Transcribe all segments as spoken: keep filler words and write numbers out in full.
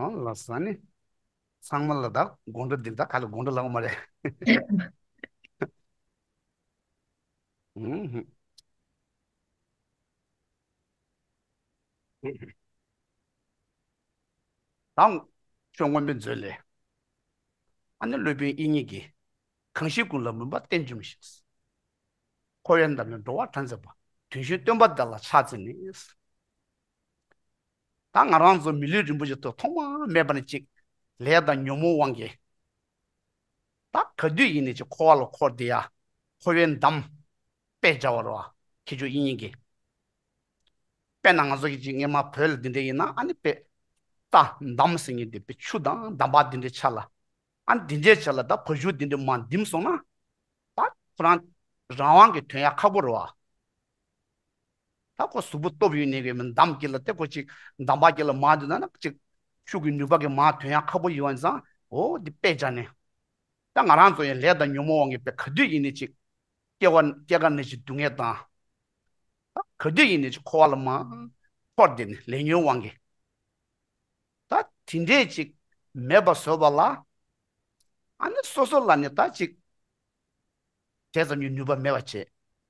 ཨང་ལ་ས་ནི། ཚང་མ་ལ་ད་དགོང་དྲོ་འདི་ད་ག་ལ་དགོང་དྲོ་ལབ་མ་རེད། ཨུམ་ཧུམ། དང་། ཆོས་མངོན་པའི་མཛོད་ལས། ཨ་ནི་སློབ་དཔོན་དབྱིག་གཉེན་གྱིས། གང་ཞིག་ཀུན་ལ་མུན་པ་གཏན་འཇོམས་ཤིང་། འཁོར་བའི་འདམ་ལས་འགྲོ་བ་སྒྲོལ་མཛད་པ། དོན་གཞན་སྟོན་པ་དེ་ལ་ཕྱག་འཚལ་ནས། ད་ང་རང་ཚོ་མི་ལུས་རིན་པོ་ཆེ་ཐོག་ཐོག་མ་མེད་པ་ནས་ཅིག་ལས་དང་ཉོན་མོངས་དབང་གིས། ད་ག་དུས་ཡིན་ནས་ཅིག་འཁོར་བ་ལ་འཁོར་བསྡད་ཡ། འཁོར་བའི་འདམ་དཔེ་སྦྱར་བ་རེད་བ། ཁྱེད་ཚོ་དབྱིག་གཉེན་གྱིས། དཔེར་ན་ང་ཚོ་གི་ཅིག་སྔས་མ་བོད་ལ་འདི་འདྲ་ཡིན་ན་ཨ་ནི་དཔེ་རྟ་འདམ་ཟེར་མཁན་དེ་དཔེ་ཆུ་དང་འདམ་བག་འདི་འདྲའི་ཆ་ལ། ཨ་ནི་འདི་འདྲའི་ཆ་ལ་ད་བ་ཕྱུགས་འདི་འདྲ་མར་འདིམ་སོང་ན། ད་ཁོ་རང་རང་དབང་གིས་ཐོན་ཡ་ཁག་པོ་རེད་བ། ད་ཁོ་གཟུགས་པོ་སྟོབས་ཡོད་ནས་གི་མི་འདམ་གྱི་ལ་དེ་ཁོ་ཅིག་འདམ་བག་གི་ལ་མར་འདི་ན་ན་ཅིག་ཤུགས་ཀྱི་ནུས་པ་གི་མར་ཐོན་ཡ་ཁག་པོ་ཡོད་བ་ཙང་འོ་འདི་དཔེ་སྦྱར་ནས། ད་ང་རང་ཚོ་ཡང་ལས་དང་ཉོན་མོངས་དབང་གིས་དཔེ་ག་དུས་ཡིན་ནས་ཅིག་སྐྱེ་བ་སྐྱེ་རྒ་ན་འཆིའི་སྡུག་བསྔལ་དང་། ད་ག་དུས་ཡིན་ནས་ཅིག་འཁོར་བ་ལ་མར་འཁོར་བསྡད་ནས་ལས་ཉོན་དབང་གིས། ད་དེ་འདྲས་ཅིག་མེད་པ་བཟོ་བ་ལ། ཨ་ནི་སོ་སོ་ལ་ནི་ད་ཅིག་དེ་ཙམ་གྱི་ནུས་པ་མེད་པ་བྱས།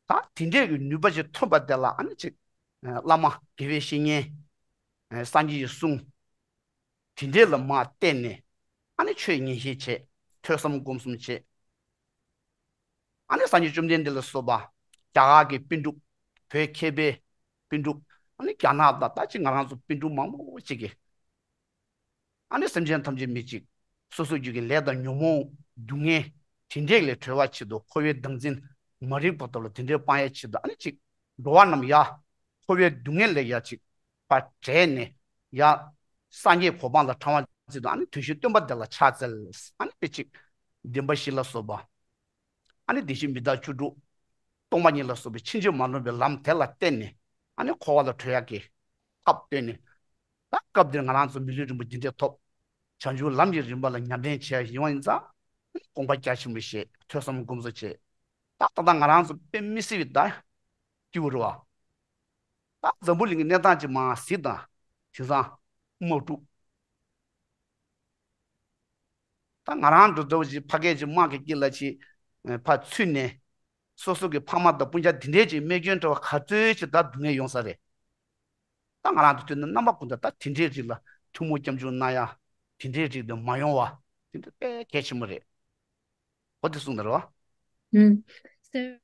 ད་དེ་འདྲས་ཀྱི་ནུས་པ་ཅིག་ཐོན་པ་དེ་ལ་ཨ་ནི་ཅིག་བླ་མ་དགེ་བའི་བཤེས་གཉེན། སངས་རྒྱས་ཀྱི་གསུང་དེ་འདྲས་ལ་མར་བརྟེན་ནས་ཨ་ནི་ཆོས་ཉན་བཤད་བྱས། ཐོས་བསམ་སྒོམ་གསུམ་བྱས། ཨ་ནི་སངས་རྒྱས་བཅོམ་ལྡན་འདས་ལ་སོགས་པ་རྒྱ་གར་གྱི་པཎ་གྲུབ། བོད་མཁས་པའི་པཎ་གྲུབ། ཨ་ནི་རྒྱ་ནག་དང་ད་ཅིག་ང་རང་ཚོ་པཎ་གྲུབ་མང་པོ་ཅིག་གིས། ཨ་ནི་སེམས་ཅན་ཐམས་ཅད་མི་གཅིག་སོ་སོ་རྒྱུད་ཀྱི་ལས་དང་ཉོན་མོངས་སྡུག་བསྔལ་དེ་འདྲས་ལས་གྲོལ་བ་ཆེད་དུ་འཁོར་བའི་བདག་འཛིན་མ་རིག་པ་དག་ལ་དེ་འདྲས་སྤང་ཡ་ཆེད་དུ་ཨ་ནི་ཅིག་འགྲོ་བ་རྣམས་ཡ་འཁོར་བའི་སྡུག་བསྔལ་ལས་ཡ་ཅིག་ཕར་བྲལ་ནས་ཡ་སངས་རྒྱས་གོ་འཕང་ལ་ཐོབ་པ་ཆེད་དུ་ཨ་ནི་དོན་གཞན་སྟོན་པ་དེ་ལ་ཕྱག་འཚལ། ཨ་ནི་དཔེ་ཅིག་བདེན་པ་བཞི་ལ་སོགས་པ། ཨ་ནི་བདེན་བཞི་མི་རྟག་བཅུ་དྲུག་སྟོང་པ་ཉིད་ལ་སོགས་པའི་ཕྱིན་ཅི་མ་ལོག་པའི་ལམ་དེ་ལ་བརྟེན་ནས་ཨ་ནི་འཁོར་བ་ལ་གྲོལ་ཡག་གི་ཐབས་བཏོན་ནས། ད་སྐབས་འདིར་ང་རང་ཚོ་མི་ལུས་རིན་པོ་འདི་འདྲའི་ཐོབ། བྱང་ཆུབ་ལམ་གྱི་རིམ་པ་ལ་ཉམས་ལེན་བྱེད་ཡ་ཡིན་པ་ཡིན་ཙང་། དགོངས་པ་རྒྱ་ཆེན་པོ་བཞེས། ཐོས་བསམ་སྒོམ་གསུམ་བྱས། ད་ད་ལྟ་ང་རང་ཚོ་དཔེ་མི་སྲིད་པའི་ད་སྐྱིད་པོ་རེད་བ། ད་འཛམ་བུ་གླིང་གི་གནས་སྟངས་ཅིག་མར་གཟིགས་དང་། དེང་སང་དམག་འཁྲུག་ད་ང་རང་འགྲོ་འདྲ་བོ་ཅིག་ཕ་སྐད་ཅིག་དམག་གི་དཀྱིལ་ལ་ཅིག་ཕར་ཚུད་ནས། སོ་སོ་གི་ཕ་མ་དང་སྤུན་ཀྱག་དེ་འདྲས་ཅིག་རྨས་སྐྱོན་འཕྲད་པ་ག་ཚོད་ཅིག་ད་སྡུག་བསྔལ་ཡོང་ས་རེད། ད་ང་རང་ཚོ་དུས་ནི་རྣམ་པ་ཀུན་ཏུ་ད་དེ་འདྲས་རིགས་ལ་ཐུགས་སྨོན་སྐྱབས་འཇུག་གནང་ཡ། དེ་འདྲས་རིགས་དེ་མ་ཡོང་བ་དེ་འདྲ་དཔེ་གལ་ཆེན་པོ་རེད། འོ་དེ་གསུངས་ད་རེད་བ། ཨུམ། ཟེར།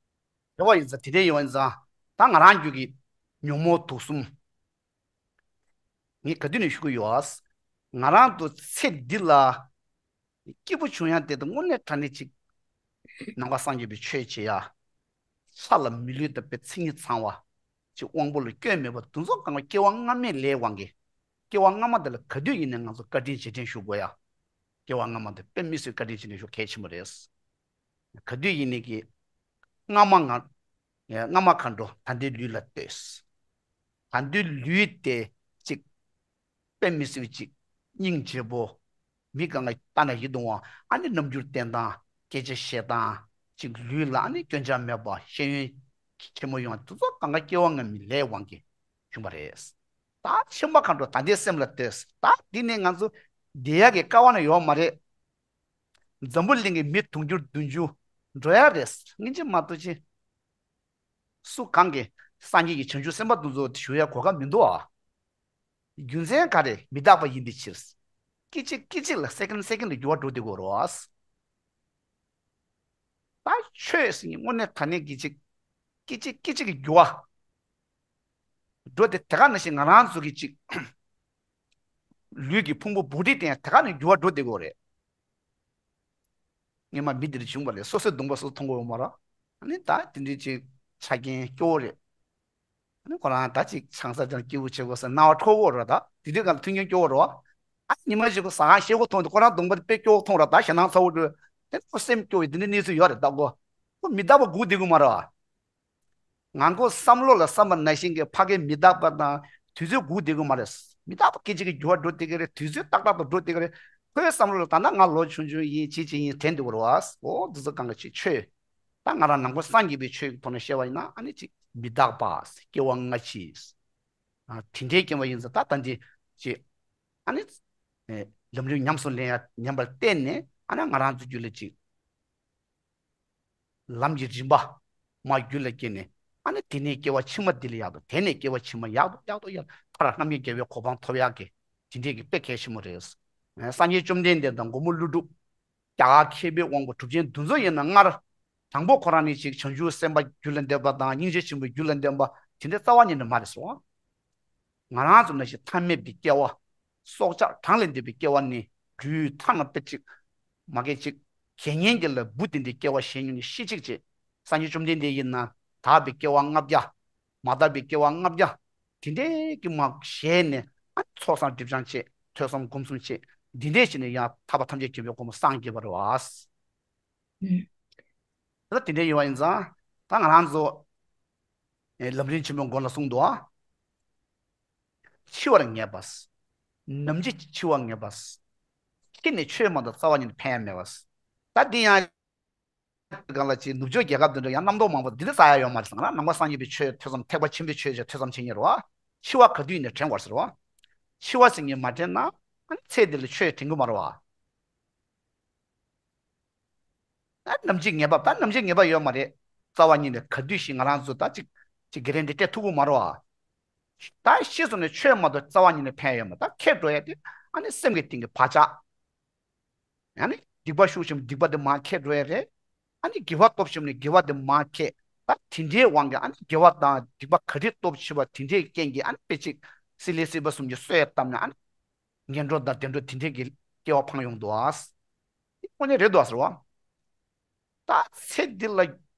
རེད་བ། ཡིན་ཙང་དེ་འདྲས་ཡོང་བ་ཡིན་ཙང་ད་ང་རང་རྒྱུད་ཀྱི་ཉོན་མོངས་དུག་གསུམ། ངས་ག་དུས་ནས་ཞུ་གི་ཡོད། ང་རང་ཚོ་ཚེ་འདི་ལ་སྐྱིད་པོ་བྱུང་ཡ་དེ་དང་དངོས་གནས་དྲང་གནས་ཅིག་ནམ་མཁའ་སངས་རྒྱས་པའི་ཆོས་བྱེད་ཡ། ས་ལ་མི་ལུས་དང་དཔེ་མཚན་ཉིད་ཚང་བ། ཅིག་དབང་པོ་ལ་སྐྱོན་མེད་པ་དེ་ཚོ་གང་ག་སྐྱེ་བ་སྔ་མའི་ལས་དབང་གིས། སྐྱེ་བ་སྔ་མ་དེ་ལ་ག་དུས་ཡིན་ནའི་ང་ཚོ་བཀའ་དྲིན་རྗེས་དྲན་ཞུ་དགོས་ཡ། སྐྱེ་བ་སྔ་མ་དེ་དཔེ་མི་སྲིད་བཀའ་དྲིན་རྗེས་དྲན་ཞུ་གལ་ཆེན་པོ་རེད། ག་དུས་ཡིན་ནའི་གི། སྔ་མ་ང་། སྔ་མ་མཁའ་འགྲོ་ད་ལྟའི་ལུས་ལ་ལྟོས། ད་ལྟའི་ལུས་དེ་གཅིག་དཔེ་མི་སྲིད་ཅིག་སྙིང་རྗེ་པོ། མི་གང་ག་ལྟ་ན་ཡིད་དུ་འོང་བ། ཨ་ནི་རྣམ་འགྱུར་བསྟན་སྟངས་སྐད་ཆ་བཤད་སྟངས་ཅིག་ལུས་ལ་ཨ་ནི་སྐྱོན་ཆ་མེད་པ་ཤེས་ཡོན་ཆེན་མོ་ཡོང་བ་དེ་ཚོ་གང་ག་སྐྱེ་བ་སྔ་མའི་ལས་དབང་གིས་བྱུང་བ་རེད། ད་ཕྱི་མ་མཁའ་འགྲོ་ད་ལྟའི་སེམས་ལ་ལྟོས། ད་འདི་ནས་ང་ཚོ་བསྡད་ཡག་གི་སྐལ་བ་ནི་ཡོད་མ་རེད། འཛམ་བུ་གླིང་གི་མི་དུང་ཕྱུར་བདུན་ཅུ་འགྲོ་ཡ་རེད། སྙིང་རྗེ་མ་གཏོགས་ཅི། སུ་གང་གིས་སངས་རྒྱས་ཀྱི་བྱང་ཆུབ་སེམས་དཔའ་དེ་ཚོ་ཞུ་ཡ་གོ་སྐབས་མི་འདུག་ཨ། རྒྱུ་མཚན་ག་རེ། མི་རྟག་པ་ཡིན་པའི་ཕྱིར། སྐད་ཅིག་སྐད་ཅིག་ལ་སེ་ཀན་སེ་ཀན་ལ་འགྱུར་བ་འགྲོ་བསྡད་ཀྱི་ཡོད་རེད་བ། ད་ཆོས་ཟེར་མཁན་དངོས་གནས་དྲང་གནས་སྐད་ཅིག་སྐད་ཅིག་སྐད་ཅིག་གི་འགྱུར་བ་འགྲོ་བསྡད། དེ་ག་ནང་བཞིན་ང་རང་ཚོ་གི་ཅིག་ལུས་ཀྱི་ཕུང་པོ་བོ་ཊི་དེ་ཡང་དེ་ག་ནས་འགྱུར་བ་འགྲོ་བསྡད་ཀྱི་ཡོད་རེད། སྔོན་མ་མི་འདིར་བྱུང་བ་རེད། སོ་སོའི་གདོང་པ་སོ་སོ་མཐོང་གི་ཡོད་མ་རེད། ཨ་ནི་ད་དེ་འདྲའི་ཅིག་ཆ་རྐྱེན་སྐྱོ་བོ་རེད། ཨ་ནི་ཁོ་རང་ད་ཅིག་ཆང་ས་ཅང་སྐྱིད་པོ་བྱེད་དགོས་ཟེར་སྣང་བ་འཁྲུལ་གྱི་ཡོད་རེད། ད་དེ་དུས་གང་ལ་མཐུན་རྐྱེན་སྐྱོ་བོ་རེད། ཨ་ཉི་མ་ཞིག་ཁོ་ཟ་ཁང་ཤེལ་སྒོ་མཐོང་དུས་ཁོ་རང་གདོང་པ་དཔེ་སྐྱོ་བོ་མཐོང་རེད། ད་ཞེད་སྣང་ཚ་བོ་འགྲོ། དེ་ཁོ་སེམས་སྐྱོ་བའི་དེ་འདྲའི་གནས་ཚུལ་ཡོད་རེད། ད་ཁོ་ཁོ་མི་རྟག་པ་སྒུག་བསྡད་ཀྱི་མ་རེད། ང་ཁོ་བསམ་བློ་ལ་བསམ་པ་ནང་བཞིན་གྱི་ཕ་གིའི་མི་རྟག་པ་དང་དུས་ཚོད་སྒུག་བསྡད་ཀྱི་མ་རེད། མི་རྟག་པ་སྐད་ཅིག་གིས་འགྱུར་བ་འགྲོ་བསྡད་ཀྱི་རེད། དུས་ཚོད་ཏག་ཏག་ཏུ་འགྲོ་བསྡད་ཀྱི་རེད། ཁོའི་བསམ་བློ་ལ་ད་ལྟ་ང་ལོ་ཆུང་ཆུང་ཡིན་ཅི་ཅི་ཡིན་དྲན་འདུག་རེད་བ། འོ་འདི་ཚོ་གང་ག་ཅིག་ཆོས། ད་ང་རང་ནང་པ་སངས་རྒྱས་པའི་ཆོས་ཀྱི་ཐོག་ནས་བཤད་པ་ཡིན་ན་ཨ་ནི་ཅིག་མི་རྟག་པ། སྐྱེ་བ་སྔ་ཕྱི། ཨ་དེ་འདྲའི་སྐྱེ་བ་ཡིན་ཙང་ད་ལྟ་འདི་ཅིག་ཨ་ནི། ལམ་རིམ་ཉམས་སུ་ལེན་ཡ་ཉམས་པར་བརྟེན་ནས་ཨ་ནི་ང་རང་ཚོ་རྒྱུད་ལ་ཅིག་ལམ་གྱི་རིམ་པ་མ་རྒྱུད་ལ་སྐྱེས་ནས་ཨ་ནི་དེ་ནས་སྐྱེ་བ་ཕྱི་མ་འདི་ལ་ཡག་ཏུ། དེ་ནས་སྐྱེ་བ་ཕྱི་མ་ཡག་ཏུ་ཡག་ཏུ་ཡག་ཏུ་མཐར་རྣམ་མཁྱེན་རྒྱལ་བའི་གོ་འཕང་ཐོབ་ཡག་གི་དེ་འདྲས་ཀྱི་དཔེ་གལ་ཆེན་པོ་རེད། སངས་རྒྱས་བཅོམ་ལྡན་འདས་དང་མགོན་པོ་ཀླུ་སྒྲུབ། རྒྱ་གར་མཁས་པའི་དབང་པོ་གྲུབ་ཆེན་འདི་ཚོ་ཡིན་ན་སྔར་དང་པོ་ཁོ་རང་ནི་ཅིག་བྱང་ཆུབ་སེམས་དཔའ་རྒྱུད་ལ་འདོན་པ་དང་སྙིང་རྗེ་ཆེན་པོའི་རྒྱུད་ལ་འདོན་པ་དེ་འདྲའི་རྩ་བ་ཉིད་ནས་མ་རེད་སོ། ང་རང་ཚོ་ནང་བཞིན་ཐ་མལ་པའི་སྐྱེ་བ། སྲོག་ཆགས་གྲངས་ལས་འདས་པའི་སྐྱེ་བ་ནི་དུས་མཐའ་ན་དཔེ་གཅིག་མ་སྐྱེས་གཅིག་དགེ་བསྙེན་གྱི་ལ་བུ་དེ་འདྲའི་སྐྱེ་བ་བཞེས་མྱོང་ནས་ཤི་གཅིག་བྱེད། སངས་རྒྱས་བཅོམ་ལྡན་འདས་ཡིན་ན་དག་པའི་སྐྱེ་བ་ལྔ་བརྒྱ། མ་དག་པའི་སྐྱེ་བ་ལྔ་བརྒྱ། དེ་འདྲའི་གི་མ་བཞེས་ནས་ཨ་ཚོགས་བསགས་སྒྲིབ་སྦྱང་བྱེད། ཐོས་བསམ་སྒོམ་གསུམ་བྱེད། འདི་འདྲའི་བྱས་ནས་ཡང་ཐར་པ་ཐམས་ཅད་མཁྱེན་པའི་གོ་འཕང་སངས་རྒྱས་པ་རེད་བ། ད་དེ་འདྲ་ཡིན་པ་ཡིན་ཙང་ད་ང་རང་ཚོ་ཨེ་ལམ་རིམ་ཆེན་མོའི་མགོ་ལ་གསུངས་འདུག་ཨ། འཆི་བར་ངེས་པ། ནམ་འཆི་འཆི་བར་ངེས་པ། འཆི་ནས་ཆོས་མ་གཏོགས་རྩ་བ་ཉིད་ནས་ཕན་ཡ་མེད་པ། ད་འདི་ཡང་གང་ལ་ཅིག་ནུབ་ཕྱོགས་རྒྱལ་ཁབ་འདི་འདྲ་ཡང་རྣམ་རྟོག་མང་པོ་འདི་འདྲ་ས་ཡ་ཡོད་མ་རེད་ཟེར་ན་ནང་པ་སངས་རྒྱས་པའི་ཆོས་ཐོས་བསམ་ཐེག་པ་ཆེན་པོའི་ཆོས་ཆོས་ཐོས་བསམ་བྱེད་མཁན་རེད་བ། འཆི་བ་ག་དུས་ཡིན་ནའི་དྲན་དགོས་ཟེར་བ། འཆི་བ་ཟེར་མཁན་མ་དྲན་ན་ཨ་ནི་ཚེ་འདི་ལ་ཆོས་དྲན་གི་མ་རེད་བ། ད་ནམ་འཆི་ངེས་པ་ད་ནམ་འཆི་ངེས་པ་ཡོད་མ་རེད། རྩ་བ་ཉིད་ནས་ག་དུས་ཤི་ང་རང་ཚོ་ད་ཅིག་ཅིག་གི་རེད་འདི་སྤྲད་ཐུབ་ཀྱི་མ་རེད་བ། ད་ཤི་སོང་ནས་ཆོས་མ་གཏོགས་རྩ་བ་ཉིད་ནས་ཕན་ཡོད་མ་ད་ཁྱེར་འགྲོ་ཡ་དེ་ཨ་ནི་སེམས་ཀྱི་སྟེང་གི་བག་ཆགས། ཨ་ནི་སྡིག་པ་ཤུགས་ཆེན་པོ་སྡིག་པ་དེ་མར་ཁྱེར་འགྲོ་ཡ་རེད། ཨ་ནི་དགེ་བ་སྟོབས་ཆེན་པོ་ནས་དགེ་བ་དེ་མར་ཁྱེར། ད་དེ་འདྲའི་དབང་གིས་ཨ་ནི་དགེ་བ་དང་སྡིག་པ་ག་རེ་སྟོབས་ཆེ་བ་དེ་འདྲའི་རྐྱེན་གྱིས་ཨ་ནི་དཔེ་ཅིག་སྲིད་ལས་སྲིད་པ་གསུམ་གྱི་སྲོད་བཏབ་ནས་ཨ་ནི། ངན་འགྲོ་དང་བདེ་འགྲོ་དེ་འདྲས་ཀྱི་སྐྱེ་བ་འཕངས་ཡོང་འདུག་ཨ། དེ་དངོས་གནས་རེད་འདུག་ཨ་ཟེར་བ། ད་ཚེ་འདི་ལ་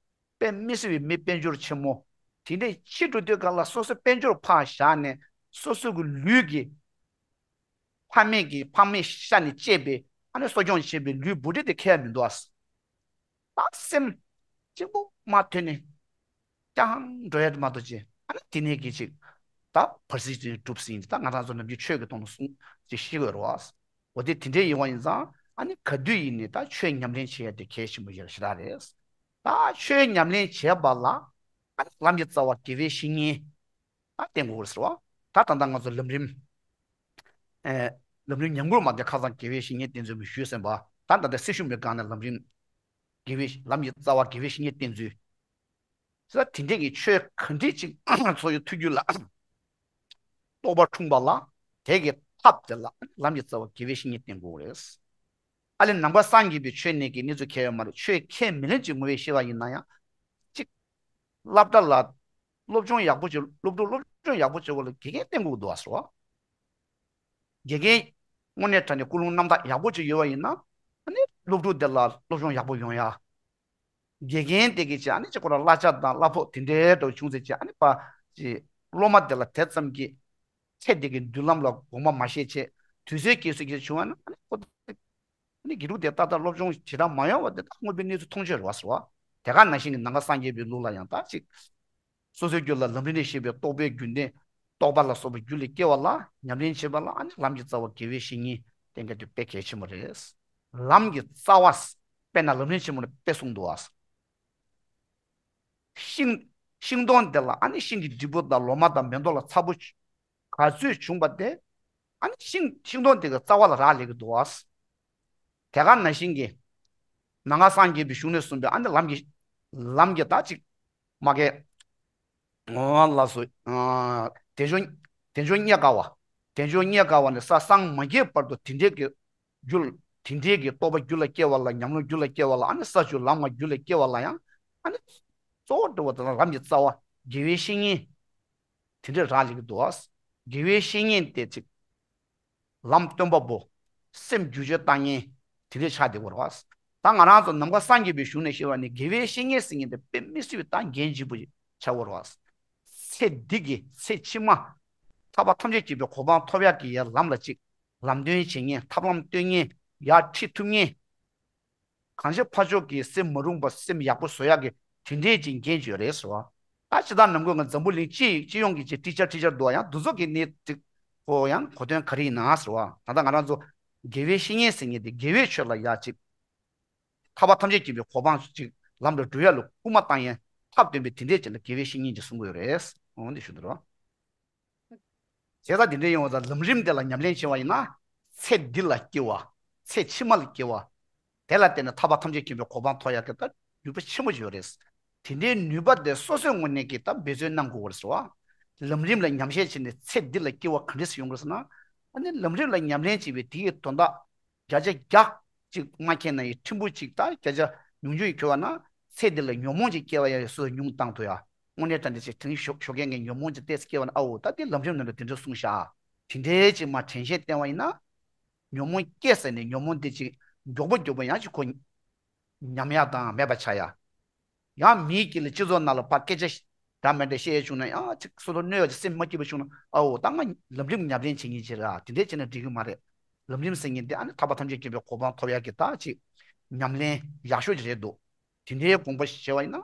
དཔེ་མི་སྲིད་པའི་མི་དཔལ་འབྱོར་ཆེན་མོ། དེ་འདྲས་ཤི་འགྲོ་དུས་གང་ལ་སོ་སོའི་དཔལ་འབྱོར་ཕར་བཞག་ནས་སོ་སོ་གི་ལུས་ཀྱི་ཕ་མེས་ཀྱི་ཕ་མེས་ཤ་ནས་བཅད་པའི་ཨ་ནི་གསོ་སྐྱོང་བྱེད་པའི་ལུས་བུ་ཁྲིད་དེ་ཁེལ་ཡ་མི་འདུག་ཨ། ད་སེམས་གཅིག་པུ་མ་ཐོན་ནས་ཀྱང་འགྲོ་ཡ་དེ་མ་གཏོགས་ཅི། ཨ་ནི་དེ་ནས་གི་ཅིག་ད་བར་སྲིད་ཅིག་གྲུབ་ཟིན་ད་ང་རང་ཚོ་ནམ་རྒྱུན་ཆོས་ཀྱི་དོན་དུ་གསུང་ཅིག་ཤེས་དགོས་རེད་བ། འོ་དེ་དེ་འདྲས་ཡིན་བ་ཡིན་ཙང་ཨ་ནི་ག་དུས་ཡིན་ནའི་ད་ཆོས་ཉམས་ལེན་བྱེད་ཡ་དེ་གལ་ཆེན་པོ་ཡོད་ཞེ་དྲག་རེད། ད་ཆོས་ཉམས་ལེན་བྱེད་པ་ལ་ཨ་ནི་ལམ་གྱི་རྩ་བ་དགེ་བའི་བཤེས་གཉེན་ད་བསྟེན་དགོས་རེད་ཟེར་བ། ད་ད་ལྟ་ང་ཚོ་ལམ་རིམ་ཨེ་ལམ་རིམ་ཉམས་མགུར་མ་དེ་ཁ་སང་དགེ་བའི་བཤེས་གཉེན་བསྟེན་ཚུལ་མི་ཞུས་ཟིན་པ། ད་ད་ལྟ་སྲི་ཞུ་མི་སྒང་ནས་ལམ་རིམ་དགེ་བའི་ལམ་གྱི་རྩ་བ་དགེ་བའི་བཤེས་གཉེན་བསྟེན་ཚུལ། ས་དེ་འདྲས་ཀྱི་ཆོས་ག་འདྲས་ཅིག་འཚོ་ཡི་ཐུགས་རྒྱུད་ལ་རྟོགས་པ་འཁྲུངས་པ་ལ་དེ་གི་ཐབས་དེ་ལ་ལམ་གྱི་རྩ་བ་དགེ་བའི་བཤེས་གཉེན་བསྟེན་དགོས་རེད། ཨ་ལས་ནང་པ་སངས་རྒྱས་པའི་ཆོས་ནས་ཀྱི་གནས་ཚུལ་ཁྱད་ཡོད་མ་རེད། ཆོས་ཁས་མི་ལེན་ཅིག་ངོ་བོས་ཤེས་པ་ཡིན་ན་ཡང་ཅིག་སློབ་གྲྭ་ལ་སློབ་སྦྱོང་ཡག་པོ་བྱེད་སློབ་ཕྲུག་སློབ་སྦྱོང་ཡག་པོ་བྱེད་དགོས་ལ་དགེ་རྒན་བསྟེན་དགོས་འདུག་ཨ་ཟེར་བ། དགེ་རྒན་དངོས་གནས་དྲང་གནས་ཀུན་སློང་རྣམ་དག་ཡག་པོ་ཅིག་ཡོད་པ་ཡིན་ན་ཨ་ནི་སློབ་ཕྲུག་དེ་ལ་སློབ་སྦྱོང་ཡག་པོ་ཡོང་ཡ། དགེ་རྒན་དེ་གིས་ཅིག་ཨ་ནི་ཅིག་ཁོ་རང་གླ་ཆ་དང་གླ་ཕོགས་དེ་འདྲའི་འདྲ་བོ་བྱུང་ཚེ་ཅིག་ཨ་ནི་པ་ཅིག་སློབ་མ་དེ་ལ་དེ་ཙམ་གྱིས་ཚེ་འདི་གི་མདུན་ལམ་ལ་དགོངས་པ་མ་བཞེས་བྱས་དུས་ཚོད་སྐྱེལ་སྲོལ་གྱི་བྱུང་བ་ན་ཨ་ནི་ཁོ་ཨ་ནི་དགེ་ཕྲུག་དེ་ཏག་ཏག་སློབ་སྦྱོང་བྱེ་བྲག་མ་ཡོང་བ་དེ་ད་དངོས་པོའི་གནས་ཚུལ་མཐོང་ཆོས་རེད་བ་ཟེར་བ། དེ་ག་ནང་བཞིན་གྱི་ནང་པ་སངས་རྒྱས་པའི་ལུགས་ལ་ཡང་ད་ཅིག་སོ་སོའི་རྒྱུད་ལ་ལམ་རིམ་ནས་བཤད་པའི་རྟོགས་པའི་རྒྱུན་ལྡན་རྟོགས་པ་ལ་སོགས་པའི་རྒྱུད་ལ་སྐྱེ་བ་ལ་ཉམས་ལེན་བྱེད་པ་ལ་ཨ་ནི་ལམ་གྱི་རྩ་བ་དགེ་བའི་བཤེས་གཉེན་བསྟེན་གྱི་དེ་དཔེ་གལ་ཆེན་པོ་རེད། ལམ་གྱི་རྩ་བ། དཔེར་ན་ལམ་རིམ་ཆེན་མོ་ནས་དཔེ་གསུངས་འདུག་ཨ། ཤིང་། ཤིང་སྡོང་དེ་ལ་ཨ་ནི་ཤིང་གི་འབྲས་བུ་དང་ལོ་མ་དང་མེ་ཏོག་ལ་ཚ་པོ་ག་ཚོད་བྱུང་བ་དེ་ཨ་ནི་ཤིང་ཤིང་སྡོང་དེ་གི་རྩ་བ་ལ་རག་ལས་ཀྱི་འདུག་ཨ། དེ་ག་ནང་བཞིན་གྱི་ནང་པ་སངས་རྒྱས་པའི་གཞུང་ནས་གསུངས་པའི་ཨ་ནི་ལམ་གྱི་ལམ་གྱི་ད་ཅིག་མ་གས། ཨོ་ལགས་སོ། ཨ་དལ་འབྱོར་དལ་འབྱོར་རྙེད་དཀའ་བ། དལ་འབྱོར་རྙེད་དཀའ་བ་ནི་ས་སངས་མ་རྒྱས་བར་དུ་དེ་འདྲའི་གི་རྒྱུ་དེ་འདྲའི་གི་རྟོགས་པ་རྒྱུད་ལ་སྐྱེ་བ་ལ་ཉམས་ལེན་རྒྱུད་ལ་སྐྱེ་བ་ལ་ཨ་ནི་ས་བཅུ་ལམ་ལྔ་རྒྱུད་ལ་སྐྱེ་བ་ལ་ཡང་ཨ་ནི་གཙོ་བོ་འདྲ་བོ་དེ་ལ་ལམ་གྱི་རྩ་བ་དགེ་བའི་བཤེས་གཉེན་དེ་འདྲའི་རག་ལས་ཀྱི་འདུག་ཨ། དགེ་བའི་བཤེས་གཉེན་དེ་ཅིག་ལམ་སྟོན་པ་པོ། སེམས་བསྒྱུར་བཅོས་བཏང་མཁན་དེ་འདྲའི་ཆགས་བསྡད་ཡོད་རེད་བ། ད་ང་རང་ཚོ་ནམ་མཁའ་སངས་རྒྱས་པའི་གཞུང་ནས་བཤད་པ་ནི་དགེ་བའི་བཤེས་གཉེན་ཟེར་མཁན་དེ་དཔེ་མི་སྲིད་པའི་ད་འགན་ལྗིད་པོ་ཆགས་ཡོད་རེད་བ། ཚེ་འདི་གི་ཚེ་ཕྱི་མ། ཐར་པ་ཐམས་ཅད་མཁྱེན་པའི་གོ་འཕང་ཐོབ་ཡག་གི་ཡ་ལམ་ལ་ཅིག་ལམ་སྟོན་བྱེད་མཁན་ཐབས་ལམ་སྟོན་མཁན་ཡར་ཁྲིད་ཐུབ་མཁན། གང་ཞིག་ཕར་ཕྱོགས་ཀྱི་སེམས་མ་རུངས་པ་སེམས་ཡག་པོ་བཟོ་ཡག་གི་དེ་འདྲའི་ཅིག་འགན་བྱས་རེད་ཟེར་བ། ད་ཇི་ལྟར་ནམ་མཁའ་ང་འཛམ་བུ་གླིང་སྤྱི་སྤྱི་ཡོངས་ཀྱི་ཅིག་ཏི་ཅར་ཏི་ཅར་འདུག་ཡང་འདུ་ཚོགས་ཀྱི་གནས་ཅིག་གོ་ཡང་གོ་དོན་ག་རེ་ཡིན་ན་ཟེར་བ། ད་ལྟ་ང་རང་ཚོ་དགེ་བའི་བཤེས་གཉེན་ཟེར་མཁན་དེ་དགེ་བའི་ཆོས་ལ་ཡ་ཅིག་ཐར་པ་ཐམས་ཅད་མཁྱེན་པའི་གོ་འཕང་ཅིག་ལམ་དུ་འགྲོ་ཡ་ལ་སྐུལ་མ་བཏང་ཡ་ཐབས་སྟོན་པའི་དེ་འདྲའི་ཅིག་ལ་དགེ་བའི་བཤེས་གཉེན་ཅིག་གསུང་གི་ཡོད་རེད། འོ་འདི་ཞུ་འདུག་རོ། བྱས་ཙང་འདི་འདྲའི་ཡོང་བ་དང་ལམ་རིམ་དེ་ལ་ཉམས་ལེན་བྱེད་པ་ཡིན་ན། ཚེ་འདི་ལ་སྐྱེ་བ། ཚེ་ཕྱི་མ་ལ་སྐྱེ་བ། དེ་ལ་བརྟེན་ནས་ཐར་པ་ཐམས་ཅད་མཁྱེན་པའི་གོ་འཕང་ཐོབ་ཡག་གི་ད་ནུས་པ་ཆེན་པོ་ཡོད་རེད། དེ་འདྲའི་ནུས་པ་དེ་སོ་སོའི་ངོས་ནས་ཀྱི་ད་འབད་བརྩོན་གནང་དགོས་པ་རེད་བ། ལམ་རིམ་ལ་ཉམས་བཞེས་བྱས་ནས་ཚེ་འདི་ལ་སྐྱེ་བ་ག་འདྲས་སེ་ཡོང་གི་རེད་ཟེར་ན། ཨ་ནི་ལམ་རིམ་ལ་ཉམས་ལེན་བྱས་པའི་དེ་ཡི་དོན་དག་བརྒྱ་ཆ་བརྒྱ་ཅིག་མ་མཁྱེན་ན་ཡང་ཕྲན་བུ་ཅིག་ད་བརྒྱ་ཆ་ཉུང་ཉུང་ཡིན་ཁྱོད་བ་ན། ཚེ་འདི་ལ་ཉོན་མོངས་ཀྱི་སྐྱེ་བ་ཡང་སོ་སོ་ཉུང་བཏང་ཐུབ་ཡ། དངོས་གནས་དྲང་གནས་ཅིག་དྲན་ཞོག་ཞོགས་ཀས་ངས་ཉོན་མོངས་ཀྱི་ལྟས་སུ་སྐྱེ་བ་ན། ཨའོ་ད་དེ་ལམ་རིམ་ནང་ལ་དེ་འདྲ་གསུངས་ཤག་དེ་འདྲའི་ཅིག་མ་དྲན་ཤེས་བསྟེན་བ་ཡིན་ན། ཉོན་མོངས་སྐྱེས་ཟེར་ནས་ཉོན་མོངས་དེ་ཅིག་མགྱོགས་པོ་མགྱོགས་པོ་ཡང་ཅིག་ཁོ་ཉམས་ཡ་དང་མེད་པ་ཆགས་ཡ། ཡང་མིའི་དཀྱིལ་ལ་སྤྱི་ཚོགས་ནང་ལ་ཕར་སྐད་ཆ་འདྲ་མི་འདྲ་བཤད་ཡ་བྱུང་ན་ཡང་ཅིག་སོ་སོ་གནོད་ཡ་ཅིག་སེམས་མ་སྐྱིད་པ་བྱུང་ན། ཨའོ་ད་ང་ལམ་རིམ་ཉམས་ལེན་བྱེད་ཉིན་ཅིག་ར་དེ་འདྲས་བྱས་ན་འགྲིག་གི་མ་རེད། ལམ་རིམ་ཟེར་མཁན་དེ་ཨ་ནི་ཐར་པ་ཐམས་ཅད་མཁྱེན་པའི་གོ་འཕང་ཐོབ་ཡག་གི་ད་ཅིག་ཉམས་ལེན་ཡག་ཤོས་ཅིག་རེད་འདུག་དེ་འདྲའི་དགོངས་པ་བཞེས་པ་ཡིན་ན།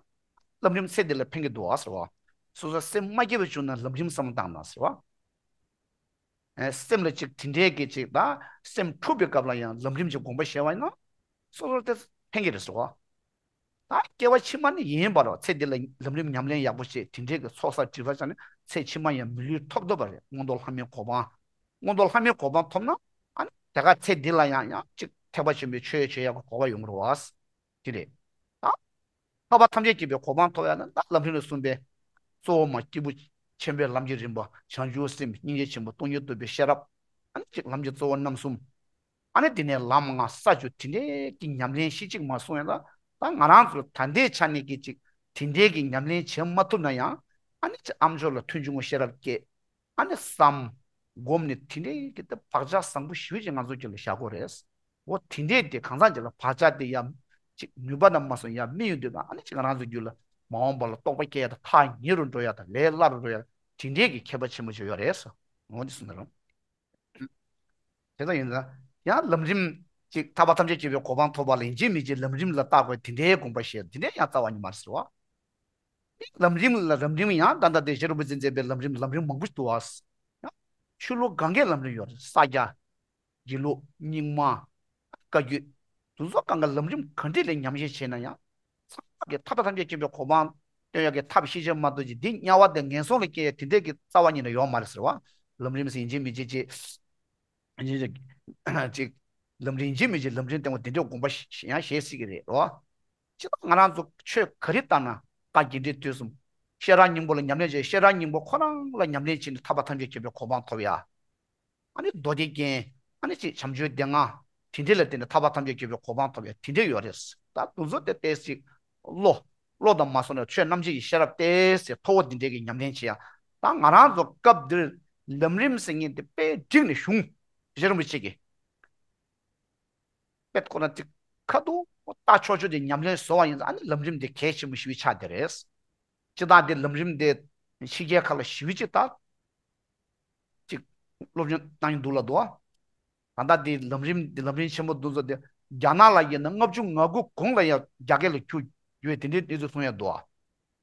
ལམ་རིམ་ཚེ་འདི་ལ་ཕན་གྱི་འདུག་ཨ་ཟེར་བ། སོ་སོ་སེམས་མ་སྐྱིད་པ་བྱུང་ན་ལམ་རིམ་བསམ་བློ་བཏང་ན་ཟེར་བ། ཨེ་སེམས་ལ་ཅིག་དེ་འདྲའི་གི་ཅིག་ད་སེམས་འཁྲུགས་པའི་སྐབས་ལ་ཡང་ལམ་རིམ་གྱི་དགོངས་པ་བཞེས་པ་ཡིན་ན། སོ་སོར་དེ་ཕན་གྱི་རེད་ཟེར་བ། ད་སྐྱེ་བ་ཕྱི་མ་ནི་ཡིན་པ་རེད། ཚེ་འདི་ལ་ལམ་རིམ་ཉམས་ལེན་ཡག་པོ་བྱེད། དེ་འདྲའི་གི་ཚོགས་བསགས་སྒྲིབ་པ་བྱས་ནས་ཚེ་ཕྱི་མ་ཡང་མི་ལུས་ཐོབ་ཐུབ་པ་རེད། མངོན་མཐོ་ལྷ་མིའི་གོ་འཕང་། མངོན་མཐོ་ལྷ་མིའི་གོ་འཕང་ཐོབ་ན། ཨ་ནི་དེ་ག་ཚེ་འདི་ལ་ཡང་ཡང་ཅིག་ཐེག་པ་ཆེན་པོའི་ཆོས་བྱེད་ཡག་གི་གོ་བ་ཡོང་གི་རེད་བ། དེ་རེད། ད་ཐར་པ་ཐམས་ཅད་མཁྱེན་པའི་གོ་འཕང་ཐོབ་ཡ་ན་ད་ལམ་རིམ་ལ་གསུངས་པའི་གཙོ་བོ་མ་སྐྱེས་བུ་ཆེན་པོའི་ལམ་གྱི་རིམ་པ། བྱང་ཆུབ་སེམས། སྙིང་རྗེ་ཆེན་པོ། སྟོང་ཉིད་རྟོགས་པའི་ཤེས་རབ། ཨ་ནི་ཅིག་ལམ་གྱི་གཙོ་བོ་རྣམ་གསུམ། ཨ་ནི་དེ་ནས་ལམ་ལྔ་ས་བཅུ་དེ་འདྲའི་གི་ཉམས་ལེན་གཞི་གཅིག་མ་གསུངས་ཡ་ད། ད་ང་རང་ཚོ་ད་ལྟའི་ཆ་ནས་ཀྱི་ཅིག་དེ་འདྲའི་གི་ཉམས་ལེན་བྱེད་མ་ཐུབ་ན་ཡང་། ཨ་ནི་ཅིག་ཨ་མཆོག་ལ་ཐུགས་འཇུག་ངོ་ཤེས་རབ་སྐྱེས། ཨ་ནི་བསམ། སྒོམ་ནས་དེ་འདྲའི་གི་ད་བག་ཆགས་བཟང་པོ་ཞེ་པོ་ཅིག་ང་ཚོ་རྒྱུད་ལ་བཞག་དགོས་རེད། འོ་དེ་འདྲའི་དེ་གང་ཟག་ཅིག་ལ་བག་ཆགས་དེ་ཡང་ཅིག་ནུས་པ་ན་མ་སོང་ཡང་མི་ཡོང་དུས་ན། ཨ་ནི་ཅིག་ང་རང་ཚོ་རྒྱུད་ལ་མ་འོངས་པ་ལ་རྟོགས་པ་སྐྱེ་ཡ་དང་ཐག་ཉེ་རུ་འགྲོ་ཡ་དང་ལས་སླ་རུ་འགྲོ་ཡ་དེ་འདྲའི་གི་ཁྱད་པར་ཆེན་པོ་ཅིག་ཡོད་རེད་ཟེར། འོ་འདི་གསུངས་ན་རུང་། དེ་ལྟ་ཡིན་ཙང་ཡང་ལམ་རིམ་ཅིག་ཐར་པ་ཐམས་ཅད་མཁྱེན་པའི་གོ་འཕང་ཐོབ་པ་ལ་ཡིན་གཅིག་མིན་གཅིག་ལམ་རིམ་ལ་བརྟག་དགོས། དེ་འདྲའི་དགོངས་པ་བཞེས། དེ་འདྲའི་ཡང་རྩ་བ་ཉིད་མ་རེད་ཟེར་བ། ལམ་རིམ་ལ་ལམ་རིམ་ཡང་ད་ལྟ་དེ་རྗེ་རིན་པོ་ཆེས་མཛད་པའི་ལམ་རིམ་ལམ་རིམ་མང་པོ་ཞིག་འདུག་བ། ཡང་ཆོས་ལུགས་གང་གའི་ལམ་རིམ་ཡོད་རེད། ས་སྐྱ། དགེ་ལུགས། རྙིང་མ། བཀའ་བརྒྱུད། དེ་ཚོ་གང་ག་ལམ་རིམ་ག་འདྲ་ལ་ཉམས་ཞིབ་བྱས་ན་ཡང་། ཚང་མ་གི་ཐར་པ་ཐམས་ཅད་མཁྱེན་པའི་གོ་འཕང་སྟོན་ཡག་གི་ཐབས་ཤེས་བྱ་མ་གཏོགས་ཀྱི་འདི་དམྱལ་བ་དང་ངན་སོང་ལ་སྐྱེ་ཡ་དེ་འདྲ་གི་རྩ་བ་ཉིད་ནས་ཡོད་མ་རེད་ཟེར་བ། ལམ་རིམ་ཟེར་ཡིན་གཅིག་མིན་གཅིག་ཅིག་ཅིག་ལམ་རིམ་ཡིན་གཅིག་མིན་གཅིག་ལམ་རིམ་སྟེང་པོ་དེ་འདྲའི་དགོངས་པ་ཞིག་ཡང་བཞེས་སྲིད་ཀྱི་རེད་རོ། ཅི་ལྟར་ང་རང་ཚོ་ཆོས་ག་རེ་བལྟས་ན་བཀའ་རྒྱན་འདྲེ་དུས་གསུམ། ཤེས་རབ་སྙིང་པོ་ལ་ཉམས་ལེན་བྱས། ཤེས་རབ་སྙིང་པོ་ཁོ་རང་ལ་ཉམས་ལེན་བྱས་ནས་ཐར་པ་ཐམས་ཅད་མཁྱེན་པའི་གོ་འཕང་ཐོབ་ཡ། ཨ་ནི་མདོ་སྡེ་རྒྱན། ཨ་ནི་ཅིག་བྱམས་ཆོས་སྡེ་ལྔ། དེ་འདྲ་ལ་བརྟེན་ནས་ཐར་པ་ཐམས་ཅད་མཁྱེན་པའི་གོ་འཕང་ཐོབ་ཡ་དེ་འདྲ་ཡོད་རེད། ད་དེ་ཚོ་དེ་ཏོག་ཙམ་བློ། བློ་དང་མ་སོང་ན་ཆོས་རྣམ་འབྱེད་ཀྱི་ཤེས་རབ་ཏོག་ཙམ་མཐོ་བོ་དེ་འདྲ་གི་ཉམས་ལེན་བྱེད་ཡ། ད་ང་རང་ཚོ་སྐབས་འདིར་ལམ་རིམ་ཟེར་མཁན་དེ་དཔེ་འགྲིག་ནས་བྱུང་། རྗེ་རིན་པོ་ཆེ་གིས། དཔེ་ཁོ་ན་ཅིག་ཁ་ཐུག་ལྟ་ཆོག་ཆོག་དེ་ཉམས་ལེན་བཟོ་བ་ཡིན་ཙང་། ཨ་ནི་ལམ་རིམ་དེ་གལ་ཆེན་པོ་ཞེ་པོ་ཆགས་བསྡད་རེད། སྤྱིར་བཏང་དེ་ལམ་རིམ་དེ་ཕྱི་རྒྱལ་ཁག་ལ་ཞེ་པོ་ཅིག་ད་ཅིག་སློབ་སྦྱོང་བཏང་ཡོང་འདུག་ལབ་འདུག་ཨ། ད་ལྟ་དེ་ལམ་རིམ་དེ་ལམ་རིམ་ཆེན་པོ་འདུག་ཟེར་དེ། རྒྱ་ནག་ལ་ཡིན་ན་ལྔ་བཅུ་ང་དགུ་གོང་ལ་ཡང་རྒྱ་སྐད་ལ་འཁྱུར་ཡོད། དེ་འདྲའི་གནས་ཚུལ་གསུང་ཡ་འདུག་ཨ།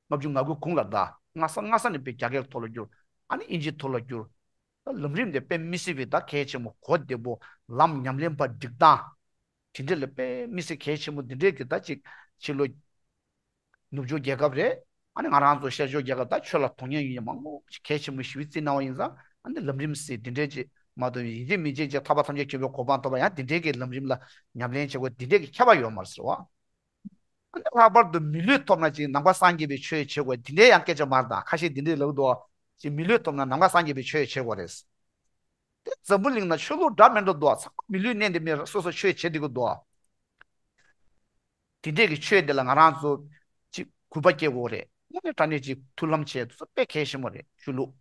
ལྔ་བཅུ་ང་དགུ་གོང་ལ་ད་སྔ་ས་སྔ་ས་ནས་དཔེ་རྒྱ་སྐད་ཐོག་ལ་བསྒྱུར། ཨ་ནི་དབྱིན་ཇིའི་ཐོག་ལ་བསྒྱུར། ད་ལམ་རིམ་དེ་དཔེ་མི་སྲིད་པའི་ད་གལ་ཆེན་པོ་གོ་བདེ་པོ། ལམ་ཉམས་ལེན་པ་སྒྲིག་སྟངས་དེ་འདྲ་ལ་དཔེ་མི་སྲིད་གལ་ཆེན་པོ་འདི་འདྲའི་གི་ད་ཅིག་ཕྱི་ལོ། ནུབ་ཕྱོགས་རྒྱལ་ཁབ་རེད། ཨ་ནི་ང་རང་ཚོ་ཤར་ཕྱོགས་རྒྱལ་ཁབ་ད་ཆོས་ལ་དོ་སྣང་ཡོད་མཁན་མང་པོ་ཞིག་གལ་ཆེན་པོ་ཞེ་པོ་བརྩིས་གནང་བ་ཡིན་ཙང་། ཨ་ནི་ལམ་རིམ་ཟེར་འདི་འདྲའི་ཅིག་མ་གཏོགས་ཡིན་གཅིག་མིན་གཅིག་ཅིག་ཐར་པ་ཐམས་ཅད་མཁྱེན་པའི་གོ་འཕང་ཐོབ་པ་ཡང་འདི་འདྲའི་གི་ལམ་རིམ་ལ་ཉམས་ལེན་བྱེད་དགོས་འདི་འདྲའི་གི་ཁྱད་པར་ཡོད་མ་རེད་ཟེར་བ། ཨ་ནི་ལྷག་པར་དུ་མི་ལུས་ཐོབ་ན་ཅིག་ནམ་མཁའ་སངས་རྒྱས་པའི་ཆོས་བྱེད་དགོས་འདི་འདྲའི་ཡང་སྐད་ཆ་མ་རེད། ད་ཁ་ཤས་འདི་འདྲའི་ལབ་འདུག་ཅིག་མི་ལུས་ཐོབ་ན་ནམ་མཁའ་སངས་རྒྱས་པའི་ཆོས་བྱེད་དགོས་རེད། དེ་འཛམ་བུ་གླིང་ན་ཆོས་ལུགས་འདྲ་མི་འདྲ་འདུག་ཚང་མ་མི་ལུས་གནས་འདི་མི་སོ་སོ་ཆོས་བྱེད་འདི་གི་འདུག་དེ་འདྲས་ཀྱི་ཆོས་འདི་ལ་ང་རང་ཚོ་ཅིག་གུས་པ་སྐྱེ་དགོས་རེད། དངོས་གནས་དྲང་གནས་ཅིག་མཐུན་ལམ་བྱེད་དུས་དཔེ་གལ་ཆེན་པོ་རེད། ཆོས་ལུགས།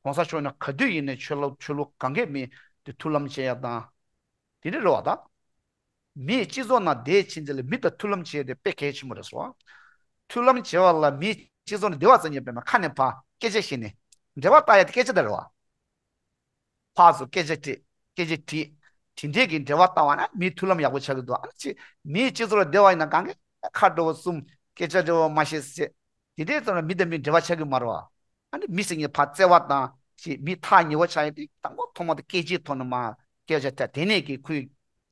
གོང་ས་མཆོག་ནས་ག་དུས་ཡིན་ནའི་ཆོས་ལུགས་ཆོས་ལུགས་གང་གའི་མི་དེ་མཐུན་ལམ་བྱེད་ཡ་དང་། དེ་འདྲས་རེད་བ་ད། མིའི་སྤྱི་ཚོགས་ནང་བསྡད་ཕྱིན་ཚེ་ལ་མི་དང་མཐུན་ལམ་བྱེད་ཡ་དེ་དཔེ་གལ་ཆེན་པོ་རེད་ཟེར་བ། མཐུན་ལམ་བྱེད་པ་ལ་མིའི་སྤྱི་ཚོགས་ནང་བསྡད་པ་ཙམ་ཡིན་པས་མ་ཁ་ནས་ཕར་སྐད་ཆ་བཤད་ནས་འབྲེལ་བ་བཏགས་ཡ་དེ་སྐད་ཆ་དེ་རེད་བ། ཕར་ཚུར་སྐད་ཆ་དྲིས། སྐད་ཆ་དྲིས། དེ་འདྲས་ཀྱི་འབྲེལ་བ་བཏང་བ་ན་མིའི་མཐུན་ལམ་ཡག་པོ་ཆགས་ཀྱི་འདུག་ཨ་ནི་ཅི། མིའི་སྤྱི་ཚོགས་ལ་བསྡད་པ་ཡིན་ན་གང་གི་ཁ་འདྲ་བོ་གསུམ། སྐད་ཆ་འདྲ་བོ་མ་བཤད་ཟེར། དེ་འདྲས་ཙམ་ལ་མི་དང་མི་འབྲེལ་བ་ཆགས་ཀྱི་མ་རེད་བ། ཨ་ནི་མི་ཟེར་མཁན་ཕར་བརྩེ་བ་དང་ཞེས་མི་ཐག་ཉེ་བོ་ཆགས་ཡ་དེ་དང་པོ་ཐོག་མ་དེ་སྐད་ཆའི་ཐོག་ནས་མར་སྐད་ཆ་དྲིས། དེ་ནས་ཀྱི་ཁོས་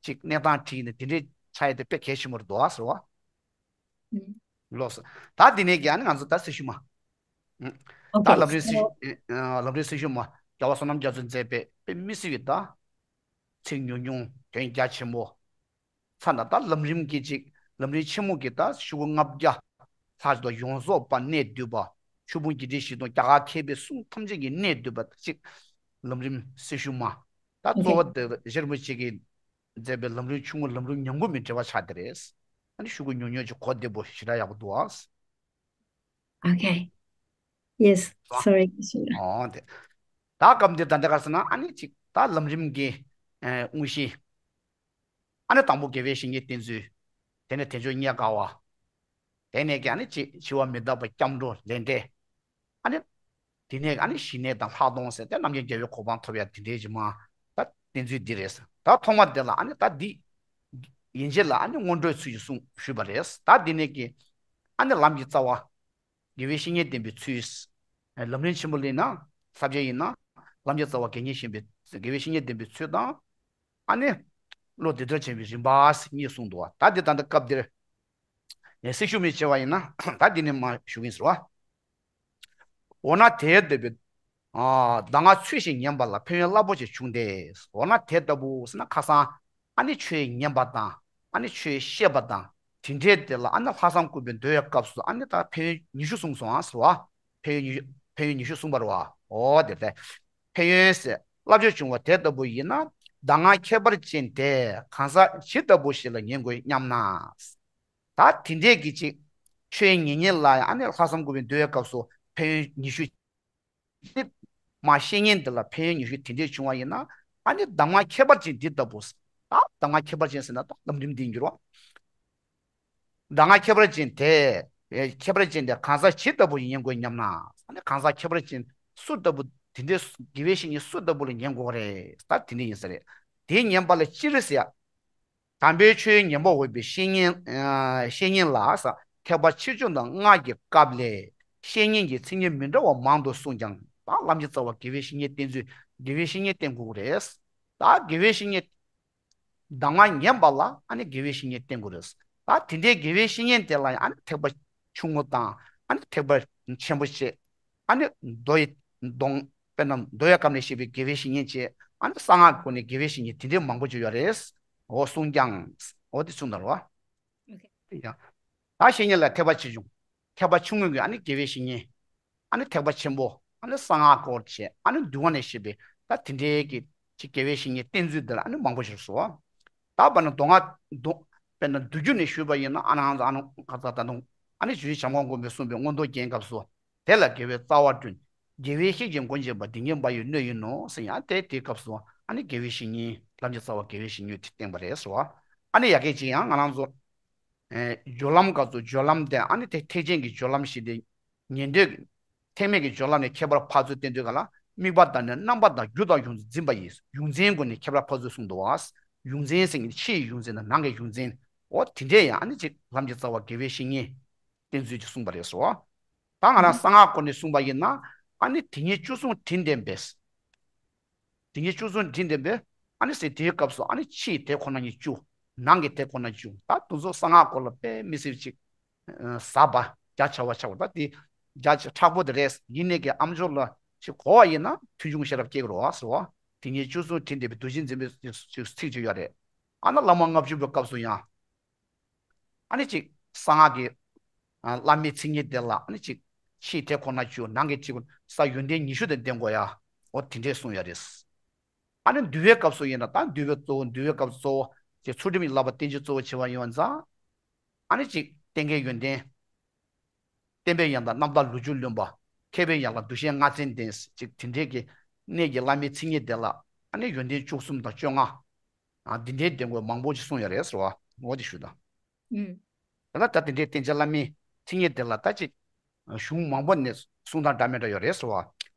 ཅིག་གནས་སྟངས་དྲིས་ནས་དེ་འདྲས་ཆགས་ཡ་དེ་དཔེ་གལ་ཆེན་པོ་རེད་འདུག་ཨ་ཟེར་བ། ལགས་སོ། ད་འདི་ནས་ཀྱི་ཨ་ནི་ང་ཚོ་ད་སྲི་ཞུ་མ། ད་ལམ་རིམ་སྲི་ཞུ། ལམ་རིམ་སྲི་ཞུ་མ། རྒྱལ་བ་བསོད་ནམས་རྒྱ་མཚོས་མཛད་པའི་དཔེ་མི་སྲིད་པའི་ད། ཚིག་ཉུང་ཉུང་དོན་རྒྱ་ཆེན་པོ། ཚ་ན་ད་ལམ་རིམ་གྱི་ཅིག་ལམ་རིམ་ཆེན་མོ་གི་ད་ཤོག་གུ་ལྔ་བརྒྱ་ལྷག་ཅིག་དང་ཡོངས་རྫོགས་པ་གནས་བསྡུས་པ། ཆོས་ཕུང་བརྒྱད་ཁྲི་བཞི་སྟོང་རྒྱ་གར་མཁས་པའི་གསུང་ཐམས་ཅད་ཀྱིས་གནས་བསྡུས་པ་ཅིག་ལམ་རིམ་སེར་ཤུལ་མ། ད་གཙོ་བོ་དེ་རྗེ་རིན་པོ་ཆེ་གིས་མཛད་པའི་ལམ་རིམ་ཆུང་ངུ་ལམ་རིམ་ཉམས་མགོན་མའི་འགྲེལ་པ་ཆགས་དེ་རེད། ཨ་ནི་ཤོག་གུ་ཉུང་ཉུང་ཅིག་གོ་བདེ་པོ་ཞེ་དྲག་ཡག་པོ་འདུག་ཨ། Okay. Yes, sorry. ཨོ་དེ། ད་སྐབས་འདིར་ད་འདི་ག་ཟེར་ན་ཨ་ནི་ཅིག་ད་ལམ་རིམ་གྱི་ཨ་དངོས་གཞི། ཨ་ནི་དང་པོ་དགེ་བའི་བཤེས་གཉེན་བསྟེན་ཚུལ། དེ་ནས་དལ་འབྱོར་རྙེད་དཀའ་བ། དེ་ནས་ཀྱི་ཨ་ནི་ཅིག་འཆི་བ་མི་རྟག་པ་སྐྱབས་འགྲོ་ལས་འབྲས། ཨ་ནི། དེ་ནས་ཨ་ནི་ཞི་གནས་དང་ལྷག་མཐོང་ཟེར་ཏེ་རྣམ་མཁྱེན་རྒྱལ་བའི་གོ་འཕང་ཐོབ་ཡ་དེ་འདྲའི་རྗེས་མ། ད་བསྟེན་ཚུལ་འདི་རེད། ད་ཐོག་མ་དེ་ལ་ཨ་ནི་ད་འདི། ཡན་ཆད་ལ་ཨ་ནི་སྔོན་འགྲོའི་ཚུལ་གྱིས་གསུངས་ཞུས་པ་རེད། ད་འདི་ནས་ཀྱི། ཨ་ནི་ལམ་གྱི་རྩ་བ། དགེ་བའི་བཤེས་གཉེན་བསྟེན་པའི་ཚུལ། ལམ་རིམ་ཆེན་པོ་ལ་ཡིན་ན། ས་བཅད་ཡིན་ན། ལམ་གྱི་རྩ་བ་དགེ་བསྙེན་བཞེས་པའི་དགེ་བའི་བཤེས་གཉེན་བསྟེན་པའི་ཚུལ་དང་། ཨ་ནི། བློ་བདེ་དྲོད་ཆེན་པོའི་རིམ་པ་གཉིས་གསུངས་འདུག་བ། ད་འདི་ད་ལྟ་སྐབས་འདིར། ཡང་སེར་ཤུལ་མའི་ཆེ་བ་ཡིན་ན། ད་འདི་ནས་མར་ཞུ་གིན་ཟེར་བ། འོ་ན་དེ་ལྟ་བུའི། ཨ། གདམས་ངག་འཚོལ་ཞིང་ཉན་པ་ལ་ཕན་ཡོན་རླབས་པོ་ཆེ་བྱུང་སྟེ། འོ་ན་དེ་ལྟ་བུ་ཟེར་ན་ཁ་སང་། ཨ་ནི་ཆོས་ཉན་པ་དང་། ཨ་ནི་ཆོས་བཤད་པ་དང་། དེ་འདྲའི་དེ་ལ་ཨ་ནི་ལྷག་བསམ་སྐུར་བའི་འདོད་ཡོན་སྐབས་སུ་ཨ་ནི་ད་ཕན་ཡོན་ཉི་ཤུ་གསུངས་སོང་ཨ་ཟེར་བ། ཕན་ཡོན་ཉི་ཤུ། ཕན་ཡོན་ཉི་ཤུ་གསུངས་པ་རེད་བ། འོ་དེ་ལྟ། ཕན་ཡོན་ཟེར་རླབས་ཆེ་བྱུང་བ་དེ་ལྟ་བུ་ཡིན་ན། གདམས་ངག་ཁྱད་པར་ཅན་དེ་གང་ཟག་ཇི་ལྟ་བུ་ཞིག་ལ་ཉན་དགོས་སྙམ་ན། ད་དེ་འདྲས་ཀྱི་ཅིག་ཆོས་ཉན་མཁན་ལ་ཨ་ནི་ལྷག་བསམ་སྐུར་བའི་འདོད་ཡོན་སྐབས་སུ་ཕན་ཡོན་ཉི་ཤུ། ཅིག་མ་བཤེས་གཉེན་དེ་ལ་ཕན་ཡོན་ཉི་ཤུ་དེ་འདྲས་བྱུང་བ་ཡིན་ན། ཨ་ནི་གདམས་ངག་ཁྱད་པར་ཅན་འདི་ལྟ་བུ། ད་གདམས་ངག་ཁྱད་པར་ཅན་ཟེར་ན་ད་ལམ་རིམ་འདི་འགྱུར་བ། གདམས་ངག་ཁྱད་པར་ཅན་དེ། ཨེ། ཁྱད་པར་ཅན་དེ་གང་ཟག་ཇི་ལྟ་བུ་ཡིན་ཉན་དགོས་སྙམ་ན། ཨ་ནི་གང་ཟག་ཁྱད་པར་ཅན་སུ་ལྟ་བུ་དེ་འདྲའི་དགེ་བའི་བཤེས་གཉེན་སུ་ལྟ་བུ་ལ་ཉན་དགོས་རེད། ད་དེ་འདྲ་ཡིན་ས་རེད། དེ་ཉན་པ་ལ་སྤྱིར་ཟེར་ཡ། དམ་པའི་ཆོས་ཉན་པར་འོས་པའི་བཤེས་གཉེན། ཨ། བཤེས་གཉེན་ལ་ཟེར་ཐེག་པ་ཆེ་ཆུང་དང་སྔགས་ཀྱི་སྐབས་ལས་བཤེས་གཉེན་གྱི་མཚན་ཉིད་མི་འདྲ་བ་མང་དུ་གསུངས་ཀྱང་། ད་ལམ་གྱི་རྩ་བ་དགེ་བའི་བཤེས་གཉེན་བསྟེན་ཚུལ། དགེ་བའི་བཤེས་གཉེན་བསྟེན་དགོས་ཀྱི་རེད། ད་དགེ་བའི་བཤེས་གཉེན། གདམས་ངག་ཉན་པ་ལ་ཨ་ནི་དགེ་བའི་བཤེས་གཉེན་བསྟེན་དགོས་རེད། ད་དེ་འདྲའི་དགེ་བའི་བཤེས་གཉེན་དེ་ལ་ཡང་ཨ་ནི་ཐེག་པ་ཆུང་ངུ་དང་། ཨ་ནི་ཐེག་པ་ཆེན་པོ་བྱས། ཨ་ནི་མདོ་ཡི་དོན། དཔེར་ན་མདོ་ཡི་སྐབས་ནས་བཤད་པའི་དགེ་བའི་བཤེས་གཉེན་བྱས། ཨ་ནི་གསང་སྔགས་སྒོ་ནས་དགེ་བའི་བཤེས་གཉེན་དེ་འདྲའི་མང་པོ་ཅིག་ཡོད་རེད། འོ་གསུངས་ཀྱང་། འོ་དེ་གསུངས་དང་རོ། ཡང་། ད་བཤེས་གཉེན་ལ་ཐེག་པ་ཆེ་ཆུང་། ཐེག་པ་ཆུང་ངུ་གི་ཨ་ནི་དགེ་བའི་བཤེས་གཉེན། ཨ་ནི་ཐེག་པ་ཆེན་པོ། ཨ་ནི་གསང་སྔགས་སྐོར་བྱས། ཨ་ནི་འདུལ་བ་ནས་བཤད་པའི་ད་དེ་འདྲའི་གི་ཅིག་དགེ་བའི་བཤེས་གཉེན་བསྟེན་ཚུལ་འདི་ལ་ཨ་ནི་མང་པོ་ཞིག་སོ། ད་བར་ན་མདོ་སྔགས་མདོ། དཔེར་ན་མདོ་རྒྱུད་ནས་ཞུས་པ་ཡིན་ན། ཨ་ནང་ཨ་ནང་ཁ་ཚ་ད་དུང་། ཨ་ནི་རྗེ་བཙུན་བྱམས་མགོན་མགོན་པོས་གསུངས་པའི་མངོན་རྟོགས་རྒྱན་སྐབས་སུ། དེ་ལ་དགེ་བའི་རྩ་བ་བསྐྲུན། དགེ་བའི་བཤེས་ཀྱི་མགོན་བྱེད་པ། སྡིག་ཉེས་སྦ་བའི་སྣོད་ཡིན་ནོ་ཟེར། ཡང་དེ་དེའི་སྐབས་སུ་ཨ་ནི་དགེ་བའི་བཤེས་གཉེན། ལམ་གྱི་རྩ་བ་དགེ་བའི་བཤེས་གཉེན་དེ་བསྟན་པ་རེད་ཟེར་བ། ཨ་ནི་ཡ་གི་ཅིག་ཡང་ང་རང་ཚོ། ཨེ། སྦྱོར་ལམ་སྐབས་སུ་སྦྱོར་ལམ་དེ་ཨ་ནི་དེ་ཐེག་ཆེན་གྱི་སྦྱོར་ལམ་ཞིག་སྟེ། ཉན་ཐོས་ཀྱི། ཐེག་དམན་གྱི་སྦྱོར་ལམ་ནས་ཁྱད་པར་ཕར་ཚུར་བསྟན་དུས་ག་ལ། དམིགས་པ་དང་ནི་རྣམ་པ་དང་རྒྱུ་དང་ཡོངས་སུ་འཛིན་པ་ཡིས་ཡོངས་འཛིན་སྒོ་ནས་ཁྱད་པར་ཕར་ཚུར་གསུངས་འདུག་བ། ཡོངས་འཛིན་ཟེར་མཁན་ཕྱི་ཡི་ཡོངས་འཛིན་དང་ནང་གི་ཡོངས་འཛིན། འོ་དེ་འདྲས་ཡང་ཨ་ནི་ཅིག་ལམ་གྱི་རྩ་བ་དགེ་བའི་བཤེས་གཉེན་བསྟེན་ཚུལ་གྱི་གསུངས་པ་རེད་ཟེར་བ། ད་ང་རང་གསང་སྔགས་སྐོར་ནས་གསུངས་པ་ཡིན་ན། ཨ་ནི་དེ་ཉིད་བཅུ་གསུམ་དྲིན་ལྡན་པས། དེ་ཉིད་བཅུ་གསུམ་དྲིན་ལྡན་པས། ཨ་ནི་ཟེར་དེའི་སྐབས་སུ་ཨ་ནི་ཕྱིའི་དེ་ཁོ་ན་ཉིད་བཅུ། ནང་གི་དེ་ཁོ་ན་བཅུ། ད་དེ་ཚོ་གསང་སྔགས་སྐོར་ལ་དཔེ་མི་སྲིད་ཅིག་ཟབ་པ་རྒྱ་ཆེ་བ་ཆགས་པ། ད་དེ་རྒྱ་ཆེ་དྲག་པོ་དེ་རེད། ཡིན་ནའི་གི་ཨ་མཆོག་ལ་ཅིག་གོ་བ་ཡིན་ན་ཐོས་བྱུང་ཤེས་རབ་སྐྱེ་གི་རེད་བ་ཟེར་བ། དེ་ཉིད་བཅུ་གསུམ་དྲིན་ལྡན་པས། རྡོ་རྗེ་འཛིན་པའི་ཚིག་ཅིག་ཡོད་རེད། ཨ་ན་བླ་མ་ལྔ་བཅུ་པའི་སྐབས་སུ་ཡང་། ཨ་ནི་ཅིག་གསང་སྔགས་ཀྱི་ཨ་བླ་མའི་མཚན་ཉིད་དེ་ལ་ཨ་ནི་ཅིག་ཕྱིའི་དེ་ཁོ་ན་བཅུ། ནང་གི་ཅིག་ས་ཡོན་ཏན་ཉི་ཤུ་དང་ལྡན་དགོས་ཡ། འོ་དེ་འདྲས་གསུངས་ཡ་རེད། ཨ་ནི་འདུལ་བའི་སྐབས་སུ་ཡིན་ན། ད་འདུལ་བའི་གཙོ་བོ། འདུལ་བའི་སྐབས་སུ་གཙོ་བོ་ཅིག་ཚུལ་ཁྲིམས་ཀྱི་བསླབ་པ་བསྟན་བཅོས་གཙོ་བོ་བྱེད་པ་ཡིན་པ་ཙང་། ཨ་ནི་ཅིག་རྟེན་འབྲེལ་ཡོན་ཏན། བསྟན་པའི་ཡང་དག་རྣམ་དག་ལུས་སྦྱོར་ལོན་པ། མཁས་པའི་ཡང་དག་འདུ་ཤེས་ལྔ་ཚན་ལྡན་ཅིག་དེ་འདྲས་ཀྱི་གནས་ཀྱི་བླ་མའི་མཚན་ཉིད་དེ་ལ་ཨ་ནི་ཡོན་ཏན་བཅུ་གསུམ་དང་བཅོ་ལྔ། ཨ་འདི་འདྲའི་ལྡན་དགོས་མང་པོ་ཅིག་གསུངས་ཡོད་རེད་ཟེར་བ། འོ་དེ་ཞུ་དང་། ཨུམ། ད་ལྟ་ད་དེ་འདྲའི་བསྟན་བྱ་བླ་མའི་མཚན་ཉིད་དེ་ལ་ད་ཅིག་གཞུང་མང་པོ་ནས་གསུང་སྟངས་འདྲ་མི་འདྲ་ཡོད་རེད་ཟེར་བ།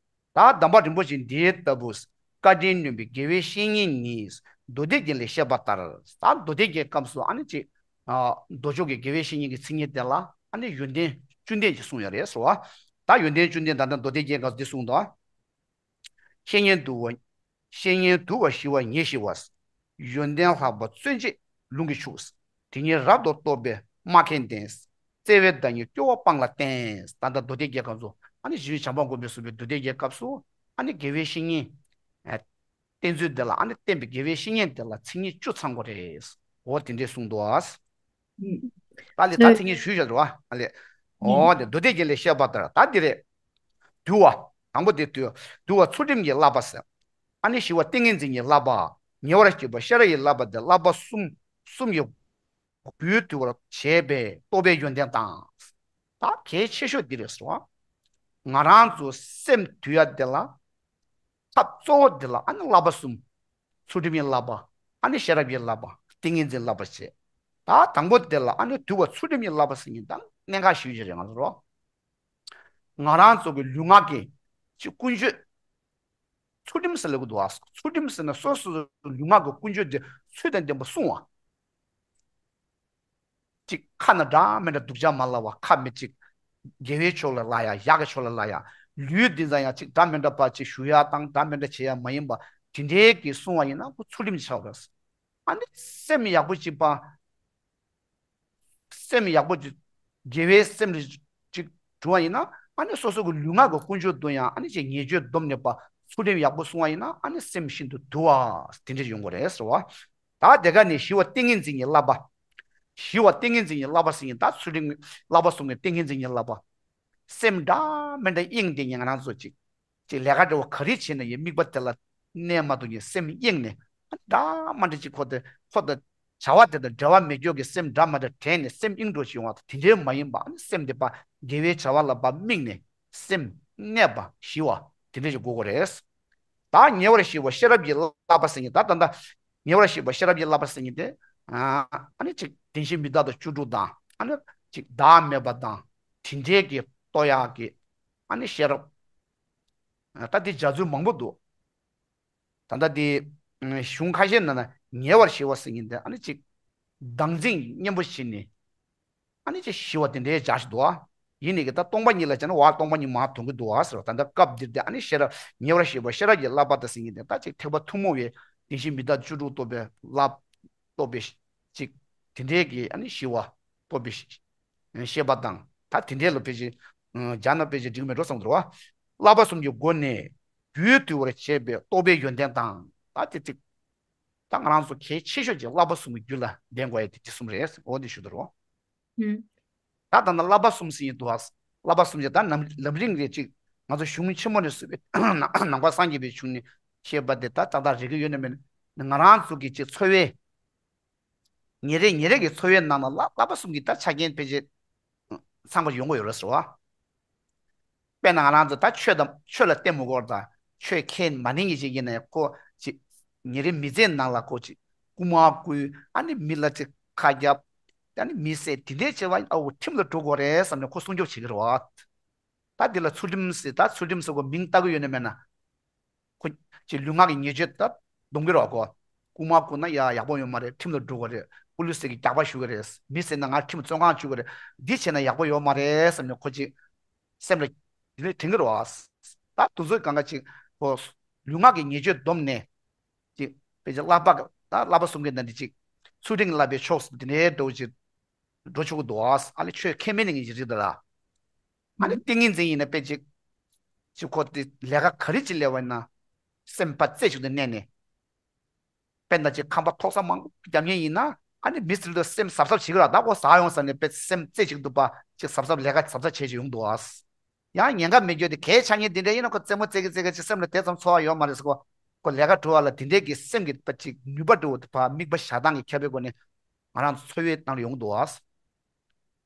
ད་གདམས་པ་རིན་པོ་ཆེ་འདི་ལྟ་བུ། བཀའ་དྲིན་ལོན་པའི་དགེ་བའི་བཤེས་གཉེན་ནི། མདོ་སྡེ་རྒྱན་ལས་བཤད་པ་ལྟར། ད་མདོ་སྡེ་རྒྱན་སྐབས་སུ་ཨ་ནི་ཅིག་ཨ་མདོ་ཕྱོགས་ཀྱི་དགེ་བའི་བཤེས་གཉེན་གྱི་མཚན་ཉིད་དེ་ལ་ཨ་ནི་ཡོན་ཏན་བཅུ་ལྡན་ཅིག་གསུངས་ཡོད་རེད་ཟེར་བ། ད་ཡོན་ཏན་བཅུ་ལྡན་ད་ལྟ་མདོ་སྡེ་རྒྱན་སྐབས་སུ་འདི་གསུངས་འདུག། བཤེས་གཉེན་དུལ་བ། བཤེས་གཉེན་དུལ་བ་ཞི་བ་ཉེར་ཞི་བ། ཡོན་ཏན་ལྷག་པ་བརྩོན་བཅས་ལུང་གིས་ཕྱུག། དེ་ཉིད་རབ་ཏུ་རྟོགས་པའི་སྨྲ་མཁན་ལྡན། བརྩེ་བའི་བདག་ཉིད་སྐྱོ་བ་སྤངས་ལ་བསྟེན། ད་ལྟ་མདོ་སྡེ་རྒྱན་སྐབས་སུ་ཨ་ནི་རྗེ་བཙུན་བྱམས་པ་མགོན་པོས་གསུངས་པའི་མདོ་སྡེ་རྒྱན་སྐབས་སུ་ཨ་ནི་དགེ་བའི་བཤེས་གཉེན། ཨ་ བསྟན་ཚུལ་དེ་ལ་ཨ་ནི་བསྟན་པའི་དགེ་བའི་བཤེས་གཉེན་དེ་ལ་མཚན་ཉིད་བཅུ་ཚང་དགོས་རེད། འོ་དེ་འདྲས་གསུངས་འདུག་ཨ། ཨ་ལས་ད་མཚན་ཉིད་ཞུས་བཞག་འདུག་ཨ། ཨ་ལས། འོ་དེ་མདོ་སྡེ་རྒྱན་ལས་བཤད་པ་ལྟར་ད་འདི་རེད། དུལ་བ། དང་པོ་དེ་དུལ། དུལ་བ་ཚུལ་ཁྲིམས་ཀྱི་བསླབ་པ་ཟེར། ཨ་ནི་ཞི་བ་ཏིང་ངེ་འཛིན་གྱི་བསླབ་པ། ཉེ་བར་ཞི་བ་ཤེས་རབ་ཀྱི་བསླབ་པ་དེ་བསླབ་པ་གསུམ་གསུམ་ཡོད། རྒྱུ་དུལ་བར་བྱེད་པའི་རྟོགས་པའི་ཡོན་ཏན་དང་། ད་གལ་ཆེ་ཤོས་འདི་རེད་ཟེར་བ། ང་རང་ཚོ་སེམས་དུལ་ཡ་དེ་ལ། ཐབས་གཙོ་བོ་འདི་ལ་ཨ་ནི་བསླབ་པ་གསུམ། ཚུལ་ཁྲིམས་ཀྱི་བསླབ་པ། ཨ་ནི་ཤེས་རབ་ཀྱི་བསླབ་པ། ཏིང་ངེ་འཛིན་བསླབ་པ་བྱེད། ད་དང་པོ་དེ་ལ་ཨ་ནི་དུལ་བ་ཚུལ་ཁྲིམས་ཀྱི་བསླབ་པ་ཟེར་མཁན་ད་གནད་འགག་ཞིག་ཡོད་རེད་ང་ཚོ་རོ། ང་རང་ཚོ་གི་ལུས་ངག་གི་ཅིག་ཀུན་སྤྱོད། ཚུལ་ཁྲིམས་ཟེར་ལབ་ཀྱི་འདུག་ཨ། ཚུལ་ཁྲིམས་ཟེར་ན་སོ་སོ་ལུས་ངག་གི་ཀུན་སྤྱོད་དེ་ཚུལ་དང་ལྡན་པ་སྲུང་བ། ཅིག་ཁ་ན་འདྲ་མི་འདྲ་སྡུག་ཅག་མ་ལབ་པ། ཁ་མི་ཅིག་དགེ་བའི་ཕྱོགས་ལ་ལབ་ཡ། ཡག་གི་ཕྱོགས་ལ་ལབ་ཡ། ལུས་འདི་ཙམ་ཡང་ཅིག་འདྲ་མི་འདྲ་པ་ཅིག་ཞུ་ཡ་དང་འདྲ་མི་འདྲ་བྱེད་ཡ་མ་ཡིན་པ། དེ་འདྲའི་གི་སྲུང་བ་ཡིན་ན་ཁོ་ཚུལ་ཁྲིམས་ཆགས་པ། ཨ་ནི་སེམས་ཡག་པོ་ཅིག་པ། སེམས་ཡག་པོ་ཅིག་དགེ་བའི་སེམས་རེ་ཅིག་བྱུང་བ་ཡིན་ན། ཨ་ནི་སོ་སོ་གི་ལུས་ངག་གི་ཀུན་སྤྱོད་དུ་ཡང་ཨ་ནི་ཅིག་ཉེས་སྤྱོད་སྡོམ་ནས་པ། ཚུལ་ཁྲིམས་ཡག་པོ་སྲུང་བ་ཡིན་ན་ཨ་ནི་སེམས་ཤིན་ཏུ་དུལ་བ་དེ་འདྲ་ཡོང་གི་རེད་ཟེར་བ། ད་དེ་ག་ནས་ཞི་བ་ཏིང་ངེ་འཛིན་གྱི་བསླབ་པ། ཞི་བ་ཏིང་ངེ་འཛིན་གྱི་བསླབ་པ་ཟེར་མཁན་ད་ཚུལ་ཁྲིམས་བསླབ་པ་གསུམ་གྱི་ཏིང་ངེ་འཛིན་གྱི་བསླབ་པ། སེམས་འདྲ་མི་འདྲ་གཡེང་དེ་ཉན་རང་ཚོ་ཅིག་ཅིག་ལས་ཀ་འདྲ་བོ་ག་རེ་བྱེད་ན་ཡང་དམིགས་པ་དེ་ལ་གནས་མ་ཐུབ་ཀྱི་སེམས་གཡེང་ནས། འདྲ་མི་འདྲ་ཅིག་ཁོ་དེ་ཁོ་དང་བྱ་བ་དེ་དང་འབྲེལ་བ་མེད་རྒྱུ་གི་སེམས་འདྲ་མི་འདྲ་དྲན་ནས་སེམས་གཡེང་འགྲོ་ཞིག་ཡོང་བ་དང་། དེ་འདྲའི་མ་ཡིན་པ་ཨ་ནི་སེམས་དེ་པ་དགེ་བའི་བྱ་བ་ལ་པ་དམིགས་ནས་སེམས་གནས་པ་ཞི་བ་དེ་འདྲ་ཞིག་དགོས་ཀྱི་རེད། ད་ཉེ་བར་ཞི་བ་ཤེས་རབ་ཀྱི་བསླབ་པ་ཟེར་མཁན་ད་ད་ད་ཉེ་བར་ཞི་བ་ཤེས་རབ་ཀྱི་བསླབ་པ་ཟེར་མཁན་དེ། ཨ་ནི་ཅིག་བདེན་བཞི་མི་རྟག་སྟེ་བཅུ་དྲུག་དང་། ཨ་ནི་ཅིག་བདག་མེད་པ་དང་། དེ་འདྲའི་གི་རྟོགས་ཡག་གི་ཨ་ནི་ཤེས་རབ། ད་འདི་སྦྱར་ཚུལ་མང་པོ་འདུག་ད་ལྟ་འདི་གཞུང་ཁ་ཤས་ནང་ན་ཉེ་བར་ཞི་བ་ཟེར་མཁན་དེ་ཨ་ནི་ཅིག་བདག་འཛིན་གཉེན་པོ་བྱས་ནས་ཨ་ནི་ཅིག་ཞི་བ་དེ་འདྲའི་སྦྱར་ཞིག་འདུག་ཨ། ཡིན་ནའི་གི་ད་སྟོང་པ་ཉིད་ལ་བྱས་ན་བ་སྟོང་པ་ཉིད་མར་མཐོང་གི་འདུག་ཨ་ཟེར་བ། ད་ལྟ་སྐབས་འདིར་དེ་ཨ་ནི་ཤེས་རབ་ཉེ་བར་ཞི་བ་ཤེས་རབ་ཀྱི་བསླབ་པ་དང་ཟེར་མཁན་དེ་ད་ཅིག་ཐེག་པ་ཐུན་མོང་བའི་བདེན་བཞི་མི་རྟག་བཅུ་དྲུག་རྟོགས་པའི་བསླབ་རྟོགས་པའི་ཅིག་དེ་འདྲའི་གི་ཨ་ནི་ཞི་བ་རྟོགས་པའི་ཤེས་པ་དང་། ད་དེ་འདྲའི་ལ་ཕལ་ཆེར་སྦྱར་ན་ཕལ་ཆེར་འགྲིག་མེད་འགྲོ་བསམ་འདུག་བ། བསླབ་པ་གསུམ་གྱི་སྒོ་ནས་རྒྱུད་དུལ་བར་བྱེད་པའི་རྟོགས་པའི་ཡོན་ཏན་དང་། ད་དེ་ཅིག་ད་ང་རང་ཚོ་གལ་ཆེ་ཤོས་ཀྱི་བསླབ་པ་གསུམ་གྱི་རྒྱུད་ལ་ལྡན་དགོས་ཡ་དེ་དེ་གསུམ་རེད། འོ་དེ་ཞུ་དོ་རོ། ད་ད་ལྟ་བསླབ་པ་གསུམ་ཟེར་ཡིན་འདུག་བ། བསླབ་པ་གསུམ་ཞེས་ད་ནམ་ལམ་རིམ་རེ་ཅིག་ང་ཚོ་གཞུང་ཆེན་མོ་ནས་བཟུང་བའི་ནང་པ་སངས་རྒྱས་པའི་གཞུང་ནས་བཤད་པ་དེ་ད་ཏག་ཏག་རེག་གི་ཡོད་ན་མེད་ན། ང་རང་ཚོ་གི་ཅིག་འཚོ་བའི་ཉིན་རེ་ཉིན་རེ་གི་འཚོ་བའི་ནང་ལ་བསླབ་བསླབ་པ་གསུམ་གྱི་ད་ཆ་རྐྱེན་ཕལ་ཆེར་ཚང་པ་ཡོང་གི་ཡོད་རེད་ཟེར་བ། དཔེར་ན་ང་རང་ཚོ་ད་ཆོས་དང་ཆོས་ལ་བརྟེན་མི་དགོས་པ་དང་། ཆོས་ཁས་མ་ལེན་མཁན་ཞིག་ཡིན་ན་ཡང་ཁོ་ཅིག་ཉིན་རེ་མི་ཚེའི་ནང་ལ་ཁོ་ཅིག་རྐུ་མ་རྐུ། ཨ་ནི་མི་ལ་ཅིག་ཁ་རྒྱབ། ཨ་ནི་མི་བསད། དེ་འདྲས་བྱས་པ་ཨ་འོ་ཁྲིམས་ལ་འགྲོ་དགོས་རེད་བསམ་ནས་ཁོ་སྲུང་སྐྱོབ་བྱེད་ཀྱི་རེད་བ། ད་འདི་ལ་ཚུལ་ཁྲིམས་ཟེར། ད་ཚུལ་ཁྲིམས་ཟེར་ཁོ་མིང་བཏགས་ཀྱི་ཡོད་ན་མེད་ན། ཁོ་ཅིག་ལུས་ངག་གི་ཉེས་སྤྱོད་ད་སྡོམ་གྱི་རེད་བ་ཁོ། རྐུ་མ་རྐུ་ན་ཡ་ཡག་པོ་ཡོད་མ་རེད། ཁྲིམས་ལ་འགྲོ་དགོས་རེད། པུ་ལི་སི་གི་རྒྱག་པ་ཞུ་གི་རེད། མི་བསད་ན་ང་ཁྲིམས་བཙོན་ཁང་བཅུག་གི་རེད། འདི་བྱས་ན་ཡག་པོ་ཡོད་མ་རེད་བསམ་ནས་ཁོ་ཅིག་སེམས་ལ་དེ་ནས་དྲན་གྱི་རེད་བ། ད་དུས་ཚོད་གང་ག་ཅིག་ཁོ་ལུས་ངག་གི་ཉེས་སྤྱོད་བསྡོམས་ནས་ཅིག་དཔེ་ཆ་བསླབ་པ་ད་བསླབ་པ་གསུམ་གྱི་ནང་འདི་ཅིག་ཚུལ་ཁྲིམས་ཀྱི་བསླབ་པའི་ཕྱོགས་སུ་དེ་འདྲའི་འགྲོ་ཅིག་འགྲོ་ཆོག་གི་འདུག་བ། ཨ་ནི་ཆོས་ཁས་མི་ལེན་མཁན་ཅིག་རེད་ད་ལ། ཨ་ནི་ཏིང་ངེ་འཛིན་ཡིན་ན་དཔེ་ཅིག་ཅིག་ཁོ་དེ་ལས་ཀ་ག་རེ་ཅིག་ལས་པ་ཡིན་ན་སེམས་པ་རྩེ་གཅིག་ཏུ་གནས་ནས། དཔེར་ན་ཅིག་ཁང་པ་ཐོག་ས་མང་པོ་རྒྱབ་མཁན་ཡིན་ན། ཨ་ནི་མི་ཚེ་འདི་སེམས་གཟབ་གཟབ་བྱེད་ཀྱི་རེད། ད་ཁོ་ཟ་ཡོང་ཟེར་ནས་དཔེ་སེམས་རྩེ་གཅིག་ཏུ་པ་ཅིག་གཟབ་གཟབ་ལས་ཀ་གཟབ་གཟབ་བྱེད་ཅིག་ཡོང་འདུག་ཨ། ཡང་ཉེན་ཁ་མེད་རྒྱུ་དེ་གལ་ཆེ་མཁན་དེ་འདྲ་ཡིན་ན་ཁོ་རྩེད་མོ་རྩེ་གི་རྩེ་གི་ཅིག་སེམས་ལ་དེ་ཙམ་ཚོར་བ་ཡོད་མ་རེད་ཟེར། ཁོ་ཁོ་ལས་ཀ་འགྲོ་བ་ལ་དེ་འདྲའི་གི་སེམས་ཀྱི་པ་ཅིག་ནུས་པ་འགྲོ་བ་དེ་ཕ་དམིགས་པ་བཞག་སྟངས་ཀྱི་ཁྱད་པར་སྒོ་ནས་ང་རང་ཚོ་འཚོ་བའི་ནང་ལ་ཡོང་འདུག་ཨ།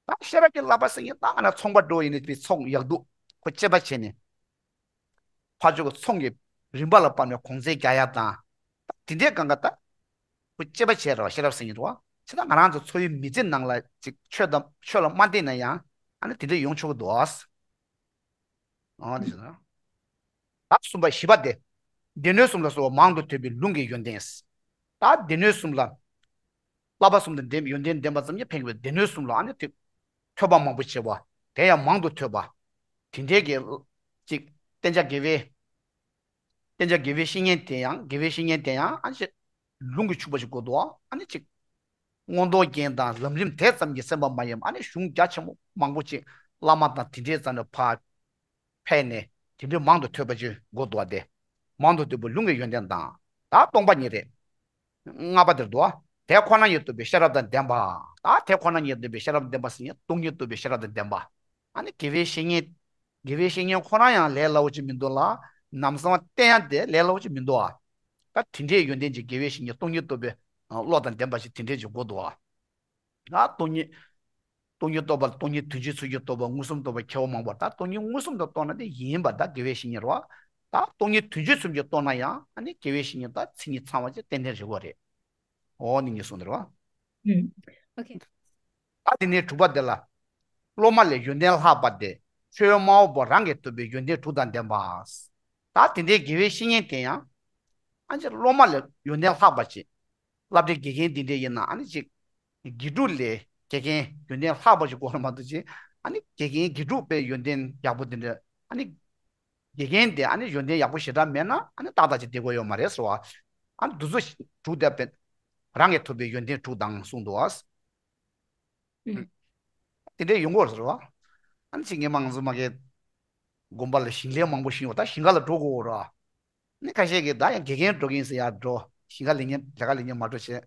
ད་ཤེས་རབ་ཀྱི་བསླབ་པ་ཟེར་མཁན་ད་ང་རང་ཚོང་པ་འགྲོ་ཡིན་ནའི་དཔེ་ཚོང་ཡག་སྡུག་ཁོ་དཔྱད་པ་བྱས་ནས། ཕར་ཕྱོགས་ཀྱི་ཚོང་གི་རིན་པ་ལ་དཔགས་ནས་གོང་ཚད་རྒྱག་ཡ་དང་། དེ་འདྲའི་སྒང་ག་ད་ཁོ་དཔྱད་པ་བྱས་རེད་བ། ཤེས་རབ་ཟེར་མཁན་རེད་བ། བྱས་ན་ང་རང་ཚོ་འཚོ་བའི་མི་ཚེ་ནང་ལ་ཅིག་ཆོས་དང་ཆོས་ལ་མ་བརྟེན་ན་ཡང་ཨ་ནི་དེ་འདྲ་ཡོང་ཆོག་གི་འདུག་ཨ། ཨ་དེ་བྱས་ན། ད་གསུམ་པ་བཞི་པ་དེ། སྡེ་སྣོད་གསུམ་ལ་སོགས་པ་མང་དུ་ཐོས་པའི་ལུང་གི་ཡོན་ཏན། ད་སྡེ་སྣོད་གསུམ་ལ། བསླབ་པ་གསུམ་དང་ལྡན་ཡོན་ཏན་ལྡན་པ་ཙམ་གྱིས་ཕན་གྱི་སྡེ་སྣོད་གསུམ་ལ་ཨ་ནི་ཐོས། ཐོས་པ་མང་པོ་བྱེད་པ། དེ་ཡང་མང་དུ་ཐོས་པ། དེ་འདྲའི་གི་ཅིག་བསྟེན་བྱ་དགེ་བའི། བསྟེན་བྱ་དགེ་བའི་བཤེས་གཉེན་དེ་ཡང་དགེ་བའི་བཤེས་གཉེན་དེ་ཡང་ཨ་ནི་ཅིག་ལུང་གིས་ཕྱུག་པ་ཞིག་དགོས་འདུག་ཨ་ནི་ཅིག་མངོན་རྟོགས་རྒྱན་དང་ལམ་རིམ་དེ་ཙམ་གྱིས་ཟིན་པ་མ་ཡིན། ཨ་ནི་གཞུང་རྒྱ་ཆེན་པོ་མང་པོ་ཅིག་བླ་མ་དང་དེ་འདྲའི་རྩ་ནས་ཕར་ཕེབས་ནས་དེ་འདྲའི་མང་དུ་ཐོས་པ་ཅིག་དགོས་འདུག་སྟེ། མང་དུ་ཐོས་པའི་ལུང་གི་ཡོན་ཏན་དང་ ད་སྟོང་པ་ཉིད་རེད། ལྔ་པ་དེར་འདུག་ཨ། དེ་ཁོ་ན་ཉིད་རྟོགས་པའི་ཤེས་རབ་དང་ལྡན་པ། ད་དེ་ཁོ་ན་ཉིད་རྟོགས་པའི་ཤེས་རབ་ལྡན་པ་ཟེར་ཡང་སྟོང་ཉིད་རྟོགས་པའི་ཤེས་རབ་དང་ལྡན་པ། ཨ་ནི་དགེ་བའི་བཤེས་གཉེན། དགེ་བའི་བཤེས་གཉེན་ཁོ་རང་ཡང་ལས་སླ་བོ་ཅིག་མི་འདུག་ལ། ནམ་སང་བསྟེན་ཡང་དེ་ལས་སླ་བོ་ཅིག་མི་འདུག་ཨ། ད་དེ་འདྲའི་ཡོན་ཏན་གྱི་དགེ་བའི་བཤེས་གཉེན་སྟོང་ཉིད་རྟོགས་པའི་བློ་དང་ལྡན་པ་ཞིག་དེ་འདྲའི་ཅིག་དགོས་འདུག་ཨ། ད་སྟོང་ཉིད། སྟོང་ཉིད་རྟོགས་པ་ལ་སྟོང་ཉིད་དོན་སྤྱི་ཚུལ་གྱིས་རྟོགས་པ་མངོན་སུམ་རྟོགས་པ་ཁྱད་པར་མང་པོ། ད་སྟོང་ཉིད་མངོན་སུམ་དུ་རྟོགས་ན་དེ་ཡིན་པ་ད་དགེ་བའི་བཤེས་གཉེན་རེད་བ། ད་སྟོང་ཉིད་དོན་སྤྱི་ཚུལ་གྱིས་རྟོགས་ན་ཡང་ཨ་ནི་དགེ་བའི་བཤེས་གཉེན་ད་མཚན་ཉིད་ཚང་བ་ཅིག་ཏན་ཏན་རེད་བ་རེད། འོ་ནི་ངས་གསུངས་འདི་རེད་བ། ཨུམ། ཨོ་ཁེ། ད་དེ་ནས་དྲུག་པ་དེ་ལ། སློབ་མ་ལས་ཡོན་ཏན་ལྷག་པ་དེ་ཆོས་སྨྲ་བ་པོ་རང་གིས་ཐོབ་པའི་ཡོན་ཏན་དྲུག་དང་ལྡན་པ། ད་དེ་འདྲའི་དགེ་བའི་བཤེས་གཉེན་དེ་ཡང་། ཨ་ཅེ་སློབ་མ་ལས་ཡོན་ཏན་ལྷག་པ་ཅིག་བསླབ་གྲྭའི་དགེ་རྒན་འདི་འདྲ་ཡིན་ན་ཨ་ནི་ཅིག་དགེ་ཕྲུག་ལས་དགེ་རྒན་ཡོན་ཏན་ལྷག་པ་ཞིག་དགོས་རེད་མ་གཏོགས་ཅིག་ཨ་ནི་དགེ་རྒན་དགེ་ཕྲུག་པའི་ཡོན་ཏན་ཡག་པོ་འདི་འདྲ་ཨ་ནི་དགེ་རྒན་དེ་ཨ་ནི་ཡོན་ཏན་ཡག་པོ་ཞེ་དྲག་མེད་ན་ཨ་ནི་ཏག་ཏག་ཅིག་བསྡད་དགོས་ཡོད་མ་རེད་ཟེར་བ། ཨ་ནི་འདི་ཚོ་དྲུག་བསྡད་པས་རང་གིས་ཐོབ་པའི་ཡོན་ཏན་དྲུག་དང་གསུངས་འདུག་བ། དེ་འདྲའི་ཡོང་གི་ཡོད་རེད་བ། ཨ་ནི་ཅིག་སྔོན་མ་ང་ཚོ་མ་གི་དགོན་པ་ལ་ཞིང་ལས་མང་པོ་ཞིག་ཡོད་ད་ཞིང་ཁ་ལ་འགྲོ་དགོས་རེད་བ། ནི་ཁ་ཤས་ཀྱིས་ད་ཡང་དགེ་རྒན་འགྲོ་གི་ཡིན་ཟེར་ཡར་འགྲོ། ཞིང་ཁ་ལས་ཉན་ལས་ཀ་ལས་ཉན་མ་འགྲོ་བྱས།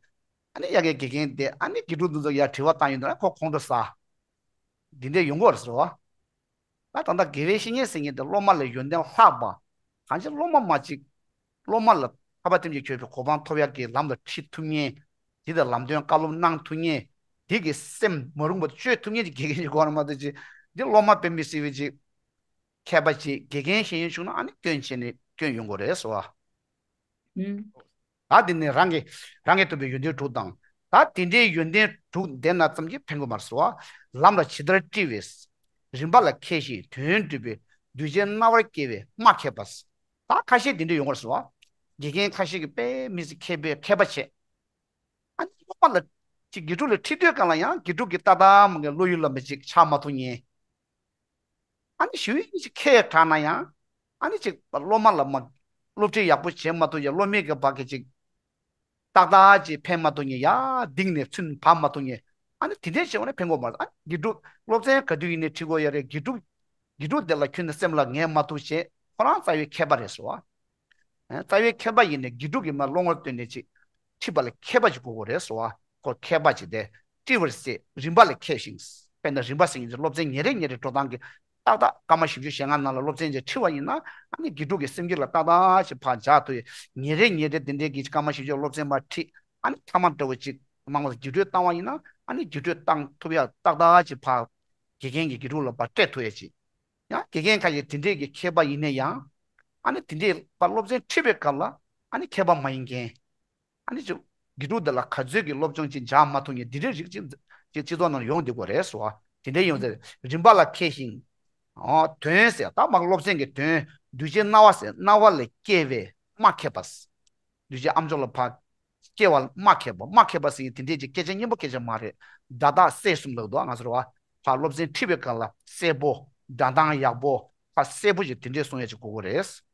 ཨ་ནི་ཡ་གི་དགེ་རྒན་དེ་ཨ་ནི་དགེ་ཕྲུག་འདི་ཚོ་ཡར་དྲི་བ་བཏང་ཡོང་དུས་ཨ་ཁོ་ཁོང་ཁྲོ་ཟ། འདི་འདྲས་ཡོང་གི་ཡོད་རེད་ཟེར་བ། ད་ད་ལྟ་དགེ་བའི་བཤེས་གཉེན་ཟེར་མཁན་དེ་སློབ་མ་ལས་ཡོན་ཏན་ལྷག་པ། གང་ཅི་སློབ་མ་མ་གཅིག་སློབ་མ་ལ་ཐར་པ་ཐམས་ཅད་འཁྱོལ་བའི་གོ་འཕང་ཐོབ་ཡག་གི་ལམ་ལ་ཁྲིད་ཐུབ་མཁན། དེ་དང་ལམ་སྟོན་བཀའ་སློབ་གནང་ཐུབ་མཁན། དེ་གི་སེམས་མ་རུངས་པ་བཅོས་ཐུབ་མཁན་གྱི་དགེ་རྒན་ཅིག་དགོས་རེད་མ་གཏོགས་ཅིག་འདི་སློབ་མ་དཔེ་མི་སྲིད་པའི་ཅིག་མཁས་པ་ཅིག་དགེ་རྒན་ཤེས་ཡོན་བྱུང་ན་ཨ་ནི་སྐྱོན་བྱས་ནས་སྐྱོན་ཡོང་དགོས་རེད་ཟེར་བ། ཨུམ། ད་དེ་ནས་རང་གི་རང་གིས་ཐོབ་པའི་ཡོན་ཏན་དྲུག་དང་། ད་དེ་འདྲའི་ཡོན་ཏན་དྲུག་ལྡན་ན་ཙམ་གྱིས་ཕན་གྱི་མ་རེད་ཟེར་བ། ལམ་ལ་ཇི་ལྟར་དཀྲི་བས། རིམ་པ་ལ་མཁས་ཤིང་དོན་འགྲུབ་པའི། གདུལ་བྱའི་རྣ་བར་སྐྱེ་བས་སྨྲ་མཁས་པ། ད་ཁ་ཤས་དེ་འདྲ་ཡོང་གི་རེད་ཟེར་བ། དགེ་རྒན་ཁ་ཤས་ཀྱིས་དཔེ་མི་སྲིད་མཁས་པའི་མཁས་པ་བྱས། ཨ་ནི་སློབ་མ་ལ་ཅིག་དགེ་ཕྲུག་ལ་ཁྲིད་དུས་སྒང་ལ་ཡང་དགེ་ཕྲུག་གིས་ཏག་ཏག་མ་གི་བློ་ཡུལ་ལ་མི་ཅིག་ཆགས་མ་ཐུབ་མཁན། ཨ་ནི་ཞུ་ཡིག་ཅིག་ཁས་དྲག་ན་ཡང་ཨ་ནི་ཅིག་སློབ་མ་ལ་མ་སློབ་ཁྲིད་ཡག་པོ་བྱེད་མ་ཐུབ་ཡ་སློབ་མའི་གི་བག་གི་ཅིག་ཏག་ཏག་ཅིག་ཕན་མ་ཐུབ་མཁན་ཡ་ལྡིང་ནས་ཚུན་བབས་མ་ཐུབ་མཁན། ཨ་ནི་དེ་འདྲས་བྱས་པ་ནི་ཕན་གྱི་མ་རེད། ཨ་དགེ་ཕྲུག་སློབ་ཚན་ག་དུས་ཡིན་ནའི་ཁྲིད་དགོས་ཡ་རེད། དགེ་ཕྲུག་དགེ་ཕྲུག་དེ་ལ་ཁྱོན་ནས་སེམས་ལ་ངེས་མ་ཐུབ་བྱས་ཁོ་རང་རྩ་བའི་མཁས་པ་རེད་ཟེར་བ། རྩ་བའི་མཁས་པ་ཡིན་ནའི་དགེ་ཕྲུག་གིས་མར་བློ་ངོར་བཏོན་ནས་ཅིག་ཁྲིད་པ་ལ་མཁས་པ་ཅིག་དགོས་དགོས་རེད་ཟེར་བ། ཁོ་མཁས་པ་ཅིག་དེ་དཀྲི་བར་སྲིད། རིམ་པ་ལ་མཁས་ཤིང་། དཔེར་ན་རིམ་པ་ཟེར་མཁན་ཅིག་སློབ་ཚན་ཉིན་རེ་ཉིན་རེ་འགྲོ་སྟངས་ཀྱི་ཏག་ཏག་སྐར་མ་བཞི་བཅུ་ཞེ་ལྔ་ནང་ལ་སློབ་ཚན་ཅིག་ཁྲིད་པ་ཡིན་ན་ཨ་ནི་དགེ་ཕྲུག་གི་སེམས་རྒྱུད་ལ་ཏག་ཏག་ཅིག་ཕར་འཇགས་ཐུབ་ཡས། ཉིན་རེ་ཉིན་རེ་དེ་འདྲའི་གི་སྐར་མ་བཞི་བཅུ་སློབ་ཚན་མར་ཁྲིད། ཨ་ནི་ཐ་མག་འདྲ་བོ་ཅིག་མང་བ་རྒྱུགས་སྤྲོད་བཏང་བ་ཡིན་ན་ཨ་ནི་རྒྱུགས་སྤྲོད་བཏང་ཐུབ་ཡ་ཏག་ཏག་ཅིག་ཕར་དགེ་རྒན་གྱིས་དགེ་ཕྲུག་ལ་ཕར་སྤྲད་ཐུབ་ཡ་ཅིག་ཡང་དགེ་རྒན་ཁ་ཤས་དེ་འདྲས་ཀྱི་མཁས་པ་ཡིན་ན་ཡང་། ཨ་ནི་དེ་འདྲས་ཕར་སློབ་ཚན་ཁྲིད་པའི་སྐབས་ལ་ཨ་ནི་མཁས་པ་མ་ཡིན་མཁན། ཨ་ནི་ཅིག་དགེ་ཕྲུག་འདི་ལ་ག་ཚོད་ཀྱི་སློབ་སྦྱོང་ཅིག་འཇགས་མ་ཐུབ་མཁན་འདི་འདྲའི་རིགས་ཅིག་ཅིག་སྤྱི་ཚོགས་ནང་ཡོང་བསྡད་ཀྱི་ཡོད་རེད་ཟེར་བ། དེ་འདྲས་ཡོང་ཚེ་རིམ་པ་ལ་མཁས་ཤིང་། ཨོ་དོན་ཟེར་ད་མར་སློབ་ཚན་གྱི་དོན། གདུལ་བྱའི་རྣ་བ་ཟེར་རྣ་བ་ལ་སྐྱེ་བས་སྨྲ་མཁས་པ། གདུལ་བྱའི་ཨམ་ཅོག་ལ་ཕར་སྐྱེ་བ་སྨྲ་མཁས་པ། སྨྲ་མཁས་པ་ཟེར་མཁན་དེ་འདྲས་ཀྱི་སྐད་ཆ་སྙན་པོ་སྐད་ཆ་མ་རེད། སྒྲ་དག་གསལ་གསུམ་ལབ་འདུག་ང་ཚོར་བ། ཕར་སློབ་ཚན་ཁྲིད་པའི་སྐབས་ལ་གསལ་པོ། སྒྲ་གདངས་ཡག་པོ། ཕར་གསལ་པོ་ཞིག་དེ་འདྲས་གསུང་ཡ་ཅིག་དགོས་ཀྱི་རེད།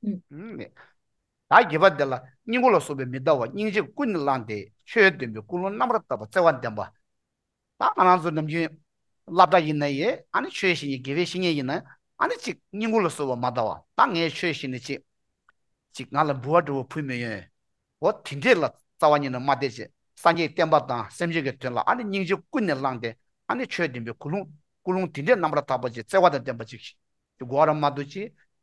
ཨུམ། ཨུམ། ད་བརྒྱད་པ་དེ་ལ་སྙིང་པོ་ལ་སོགས་པའི་མི་འདའ་བ་སྙིང་རྗེ་ཀུན་ནས་བསླངས་ཏེ་ཆོས་སྟོན་པའི་ཀུན་སློང་རྣམ་པར་དག་པ་བརྩེ་བ་ལྡན་པ། ད་ང་རང་ཚོ་ནམ་རྒྱུན་སློབ་གྲྭ་ཡིན་ན་ཡང་ཨ་ནི་ཆོས་བཤད་མཁན་དགེ་བའི་བཤེས་གཉེན་ཡིན་ན་ཨ་ནི་ཅིག་སྙིང་པོ་ལ་སོགས་པ་མ་འདའ་བ། ད་ངས་ཆོས་བཤད་ནས་ཅིག་ཅིག་ང་ལ་འབུལ་བ་འདྲ་བོ་ཕུལ་མི་ཡོང་། འོ་དེ་འདྲས་ལ་རྩ་བ་ཉིད་ནས་མ་བལྟས་བྱས་སངས་རྒྱས་བསྟན་པ་དང་སེམས་ཅན་གྱི་དོན་ལ་ཨ་ནི་སྙིང་རྗེ་ཀུན་ནས་བསླངས་ཏེ་ཨ་ནི་ཆོས་སྟོན་པའི་ཀུན་སློང་ཀུན་སློང་དེ་འདྲས་རྣམ་པར་དག་པ་ཅིག་བརྩེ་བ་དང་ལྡན་པ་ཅིག་དགོས་ར་མ་གཏོགས་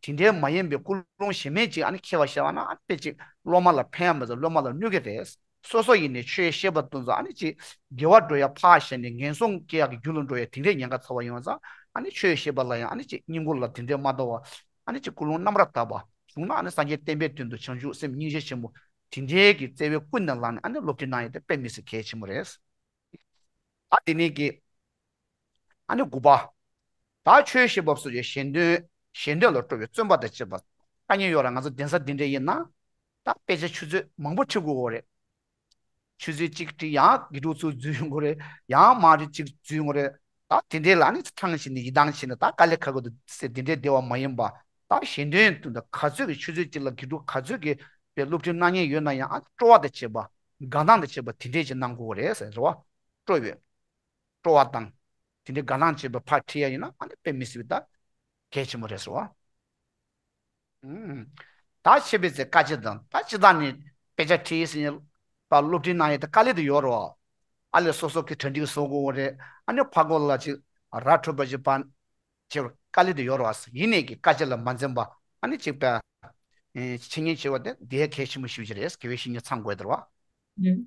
ཅིག་དེ་འདྲས་མ་ཡིན་པའི་ཀུན་སློང་གཞན་མེད་ཅིག་ཨ་ནི་ཁྱད་པར་བཤད་པ་ན་ཨ་ནི་དཔེ་ཅིག་སློབ་མ་ལ་ཕན་ཡ་མ་ཟད་སློབ་མ་ལ་གནོད་ཀྱི་རེད། སོ་སོ་ཡིན་ནའི་ཆོས་བཤད་པ་དེ་ཚོ་ཨ་ནི་ཅིག་དགེ་བ་འགྲོ་ཡ་ཕར་བཞག་ནས་ངན་སོང་སྐྱེ་ཡག་གི་རྒྱུ་ལ་འགྲོ་ཡ་དེ་འདྲས་ཉེན་ཁ་ཚ་བ་ཡོང་ཙང་ཨ་ནི་ཆོས་བཤད་པ་ལ་ཡང་ཨ་ནི་ཅིག་སྙིང་པོ་ལ་དེ་འདྲས་མ་འདའ་བ། ཨ་ནི་ཅིག་ཀུན་སློང་རྣམ་པར་དག་པ་བྱུང་ན་ཨ་ནི་སངས་རྒྱས་བསྟན་པའི་དོན་དུ་བྱང་ཆུབ་སེམས་སྙིང་རྗེ་ཆེན་པོ་དེ་འདྲའི་གི་བརྩེ་བའི་ཀུན་ནས་བསླངས་ནས་ཨ་ནི་སློབ་ཁྲིད་གནང་ཡས་དེ་དཔེ་མི་སྲིད་གལ་ཆེན་པོ་རེད། ད་དེ་ནས་གི་ཨ་ནི་དགུ་པ། ད་ཆོས་བཤད་པ་སོགས་ཀྱི་གཞན་དོན་གཞན་དོན་ལ་སྤྲོ་བའི་བརྩོན་པ་དང་བཅས་པ། ཐ་སྙད་ཡོད་ར་ང་ཚོ་གདན་ས་འདི་འདྲ་ཡིན་ན། ད་དཔེ་ཆ་ཆུ་ཚོད་མང་པོ་ཁྲིད་དགོས་ཀྱི་རེད། ཆུ་ཚོད་གཅིག་ཁྲིད་ཡང་དགེ་ཕྲུག་ཚོ་འཛུལ་ཡོང་གི་རེད། ཡང་མ་རེད་གཅིག་འཛུལ་ཡོང་གི་རེད། ད་དེ་འདྲའི་ལ་ནི་ཐང་ཆད་ནས་ཡིད་ཐང་ཆད་ནས་ད་དཀའ་ལས་ཁག་གི་འདུག་ཟེར་དེ་འདྲའི་བསྡད་པ་མ་ཡིན་པ། ད་གཞན་དོན་དུ་ད་ག་ཚོད་ཀྱི་ཆུ་ཚོད་གཅིག་ལ་དགེ་ཕྲུག་ག་ཚོད་ཀྱི་པའི་སློབ་ཁྲིད་གནང་མཁན་ཡོད་ན་ཡང་ཨ་སྤྲོ་བ་དང་བཅས་པ། དགའ་སྣང་དང་བཅས་པ་དེ་འདྲས་ཅིག་གནང་དགོས་རེད་ཟེར་བ། སྤྲོ་བའི་སྤྲོ་བ་དང་། དེ་འདྲའི་དགའ་སྣང་བཅས་པ་ཕར་ཁྲིད་ཡ་ཡིན་ན་ཨ་ནི་དཔེ་མི་སྲིད་པའི་ད་གལ་ཆེན་པོ་རེད་ཟེར་བ། ཨུམ། ད་ཆེ་བའི་ཚེ་དཀའ་སྤྱད་དང་ད་སྤྱི་བཏང་ནས་དཔེ་ཆ་ཁྲིད་ཟིན་པ་སློབ་ཁྲིད་གནང་ཡས་དེ་དཀའ་ལས་དེ་ཡོད་རེད་བ། ཨ་ལས་སོ་སོ་གི་གྲ་སྒྲིག་བཟོ་དགོས་རེད། ཨ་ནི་ཕ་གོ་ལ་ཅིག་ར་འཕྲོད་པ་ཅིག་པ་བྱེད་པར་དཀའ་ལས་དེ་ཡོད་རེད་བ། ཡིན་ནས་ཀྱི་དཀའ་སྤྱད་ལ་མ་འཛེམ་པ་ཨ་ནི་ཅིག་པ་འཆད་ཉན་བྱེད་པ་དེ་དེ་གལ་ཆེན་པོ་ཞེ་པོ་ཅིག་རེད། དགེ་བའི་བཤེས་གཉེན་ཚང་དགོས་དེ་རེད་བ།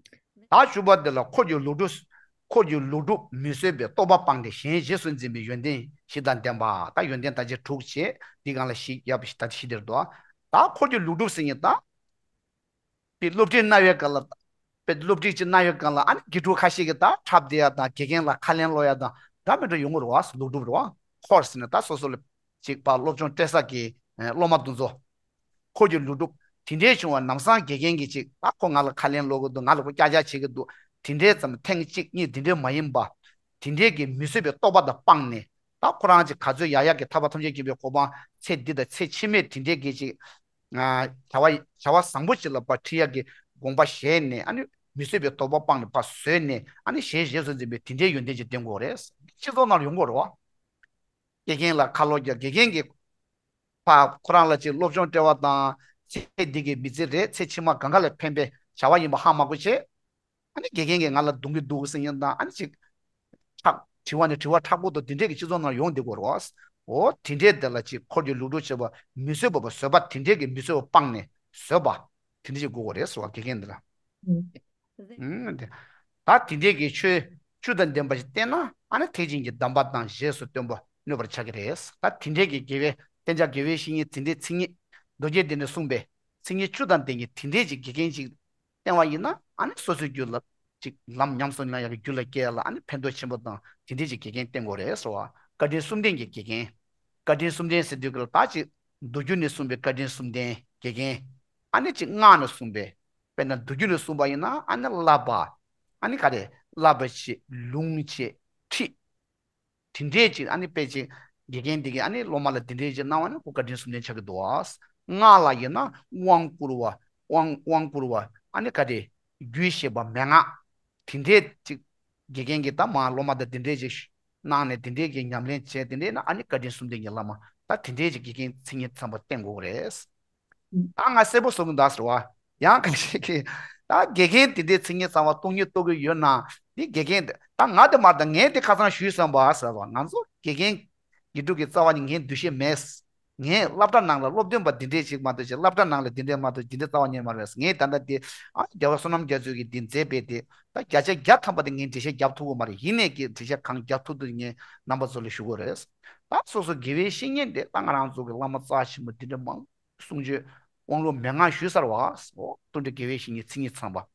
ད་བཅུ་པ་འདི་ལ་འཁོར་གྱི་ལུགས་སྒྲུབ། འཁོར་གྱི་ལུགས་སྒྲུབ་མི་བཟོད་པའི་རྟོག་པ་སྤངས་ཏེ་གཞན་རྗེས་སུ་འཛིན་པའི་ཡོན་ཏན་བཞི་དང་ལྡན་པ། ད་ཡོན་ཏན་ད་ཅི་དྲུག་བྱས་འདི་སྒང་ལ་བཞི་ཡབ་ད་བཞི་དེར་འདུག་ད་འཁོར་གྱི་ལུགས་སྒྲུབ་ཟེར་མཁན་ད་དེ་སློབ་ཁྲིད་གནང་བའི་སྒང་ལ་དཔེ་སློབ་ཁྲིད་ཅིག་གནང་བའི་སྒང་ལ་ཨ་ནི་དགེ་ཕྲུག་ཁ་ཤས་ཀྱིས་ད་འཁྲབ་བསྡད་ཡ་དང་དགེ་རྒན་ལ་ཁ་ལན་སློག་ཡ་དང་འདྲ་མི་འདྲ་ཡོང་གི་རེད་བ། ལུགས་སྒྲུབ་རེད་བ། འཁོར་ཟེར་ན་ད་སོ་སོ་ལ་ཅིག་པ་སློབ་སྦྱོང་སྤྲད་ས་གི་སློབ་མ་དེ་ཚོ། འཁོར་གྱི་ལུས་གྲུབ། དེ་འདྲའི་བྱུང་བ་ལམ་སང་དགེ་རྒན་གྱིས་ཅིག་ད་ཁོ་ང་ལ་ཁ་ལན་སློག་གི་འདུག་ང་ལ་ཁོ་སྐྱག་རྫུན་བྱེད་ཀྱི་འདུག་དེ་འདྲའི་ཙམ་ཐེངས་གཅིག་གཉིས་དེ་འདྲའི་མ་ཡིན་པ། དེ་འདྲའི་གི་མི་བཟོད་པའི་རྟོག་པ་དང་སྤངས་ནས་ད་ཁོ་རང་ཅིག་ག་ཚོད་ཡག་ཡག་གི་ཐར་པ་ཐམས་ཅད་མཁྱེན་པའི་གོ་འཕང་ཚེ་འདི་དང་ཚེ་ཕྱི་མའི་དེ་འདྲའི་གི་ཅིག་བྱ་བ་བྱ་བ་བཟང་པོ་ཅིག་ལ་ཕར་ཁྲིད་ཡག་གི་དགོངས་པ་བཞེས་ནས་ཨ་ནི་མི་བཟོད་པའི་རྟོག་པ་སྤངས་ནས་ཕར་བཟོད་ནས་ཨ་ནི་གཞན་རྗེས་སུ་འཛིན་པའི་དེ་འདྲའི་ཡོན་ཏན་ཅིག་ལྡན་དགོས་རེད། སྤྱི་ཚོགས་ནང་ཡོང་དགོས་རེད་བ། དགེ་རྒན་ལ་ཁ་ལོ་རྒྱག་དགེ་རྒན་གྱིས་ཕ་ཁོ་རང་ལ་ཅིག་སློབ་སྦྱོང་སྤྲད་པ་དང་ཚེ་འདི་གི་མི་ཚེ་རེད་ཚེ་ཕྱི་མ་གང་ག་ལ་ཕན་པའི་བྱ་བ་ཡིན་པ་ཧ་མ་གོ་བྱས། ཨ་ནི་དགེ་རྒན་གྱིས་ང་ལ་རྡུང་གི་འདུག་ཟེར་མཁན་དང་ཨ་ནི་ཅིག་ཁྲག་དྲི་བ་ནས་དྲི་བ་མཁྲེགས་པོ་དང་དེ་འདྲས་ཀྱི་སྤྱི་ཚོགས་ནང་ཡོང་བསྡད་ཀྱི་ཡོད་རེད་བ། འོ་དེ་འདྲས་དེ་ལ་ཅིག་འཁོར་གྱི་ལུས་གྲུབ་བྱེད་པ་མི་བཟོད་པ་བཟོད་པ་དེ་འདྲས་ཀྱི་མི་བཟོད་པ་སྤངས་ནས་བཟོད་པ་དེ་འདྲས་ཅིག་དགོས་ཀྱི་རེད་ཟེར་བ་དགེ་རྒན་འདི་ལ། ཨུམ། ད་དེ་འདྲའི་གི་ཆོས་བཅུ་དང་ལྡན་པ་ཞིག་བསྟེན་ན་ཨ་ནི་ཐེག་ཆེན་གྱི་གདམས་པ་དང་རྗེས་སུ་སྟོན་པ་ནུས་པར་བྱ་གི་རེད། ད་དེ་འདྲའི་གི་དགེ་བའི་བསྟེན་བྱ་དགེ་བའི་བཤེས་གཉེན་དེ་འདྲའི་མཚན་ཉིད་མདོ་རྒྱུད་འདི་ནས་གསུངས་པའི་མཚན་ཉིད་བཅུ་དང་ལྡན་གྱི་དེ་འདྲའི་ཅིག་དགེ་རྒན་ཅིག་བསྟེན་པ་ཡིན་ན་ཨ་ནི་སོ་སོའི་རྒྱུད་ལ་ཅིག་ལམ་ཉམས་སུ་ལེན་ཡག་གི་རྒྱུད་ལ་སྐྱེ་ཡག་ལ་ཨ་ནི་ཕན་ཐོགས་ཆེན་པོ་དང་དེ་འདྲའི་ཅིག་དགེ་རྒན་བསྟེན་དགོས་རེད་ཟེར་བ། བཀའ་དྲིན་གསུམ་ལྡན་གྱི་དགེ་རྒན། བཀའ་དྲིན་གསུམ་ལྡན་ཟེར་དུས་ཀྱི་ལ་ད་ཅིག་མདོ་རྒྱུད་ནས་གསུངས་པའི་བཀའ་དྲིན་གསུམ་ལྡན་དགེ་རྒན། ཨ་ནི་ཅིག་སྔགས་ནས་གསུངས་པའི། དཔེར་ན་མདོ་རྒྱུད་ནས་གསུངས་པ་ཡིན་ན་ཨ་ནི་བསླབ་པ། ཨ་ནི་ག་རེ། བསླབ་པ་བྱེད་ལུང་བྱེད་ཁྲིད། དེ་འདྲས་ཅིག་ཨ་ནི་དཔེ་ཅིག་དགེ་རྒན་འདི་གིས་ཨ་ནི་སློབ་མ་ལ་དེ་འདྲས་ཅིག་གནང་བ་ནི་ཁོ་བཀའ་དྲིན་གསུམ་ལྡན་ཆགས་ཀྱི་འདུག་ཨ། སྔགས་ལ་ཡིན་ན་དབང་བསྐུར་བ། དབང་དབང་བསྐུར་བ། ཨ་ནི་ག་རེ། རྒྱུད་བཤད་པ་མན་ངག་དེ་འདྲས་ཅིག་དགེ་རྒན་གྱིས་ད་མ་སློབ་མ་དང་དེ་འདྲས་ཅིག་གནང་ནས་དེ་འདྲས་ཀྱི་ཉམས་ལེན་བྱས་དེ་འདྲས་ན་ཨ་ནི་བཀའ་དྲིན་གསུམ་ལྡན་གྱི་བླ་མ་ད་དེ་འདྲས་ཅིག་དགེ་རྒན་མཚན་ཉིད་ཚང་པ་བསྟེན་དགོས་རེད། ད་ང་གསལ་པོ་བཟོ་གི་འདུག་ཟེར་བ། ཡང་ཁ་ཤས་ཀྱིས་ད་དགེ་རྒན་དེ་འདྲའི་མཚན་ཉིད་ཚང་བ་སྟོང་ཉིད་རྟོགས་ཀྱི་ཡོད་ན་འདི་དགེ་རྒན་དེ་ད་ང་དེ་མ་ད་ངས་དེ་ཁ་སང་ཞུས་སོང་བ་ཟེར་བ། ང་ཚོ་དགེ་རྒན་དགེ་ཕྲུག་གི་རྩ་བ་ནས་ངའི་འདུ་ཤེས་མེད། ངས་སློབ་གྲྭ་ནང་ལ་སློབ་སྟོན་པ་འདི་འདྲས་ཞིག་མ་གཏོགས་ཅིག་སློབ་གྲྭ་ནང་ལ་འདི་འདྲས་མ་གཏོགས་འདི་འདྲས་རྩ་བ་ཉིད་མ་རེད། ངས་ད་ལྟ་དེ་ཨ་རྒྱལ་བ་བསོད་ནམས་རྒྱ་མཚོས་ཀྱི་འདི་མཛད་པའི་དེ་ད་བརྒྱ་ཆ་བརྒྱ་ཐམ་པ་དེ་ངས་འགྲེལ་བཤད་རྒྱབ་ཐུབ་ཀྱི་མ་རེད། ཡིན་ནའི་ཀྱི་འགྲེལ་བཤད་གང་རྒྱབ་ཐུབ་ཐུབ་ངས་རྣམ་པ་ཚོ་ལ་ཞུ་དགོས་རེད། ད་སོ་སོ་དགེ་བའི་བཤེས་གཉེན་དེ་ད་ང་རང་ཚོ་གི་བླ་མ་རྩ་ཆེན་པོ་འདི་འདྲ་མང་། གསུང་ཆོས་དབང་ལུང་མན་ངག་ཞུས་ཚར་བ། འོ་སྟོན་པའི་དགེ་བའི་བཤེས་གཉེན་མཚན་ཉིད་ཚང་པ།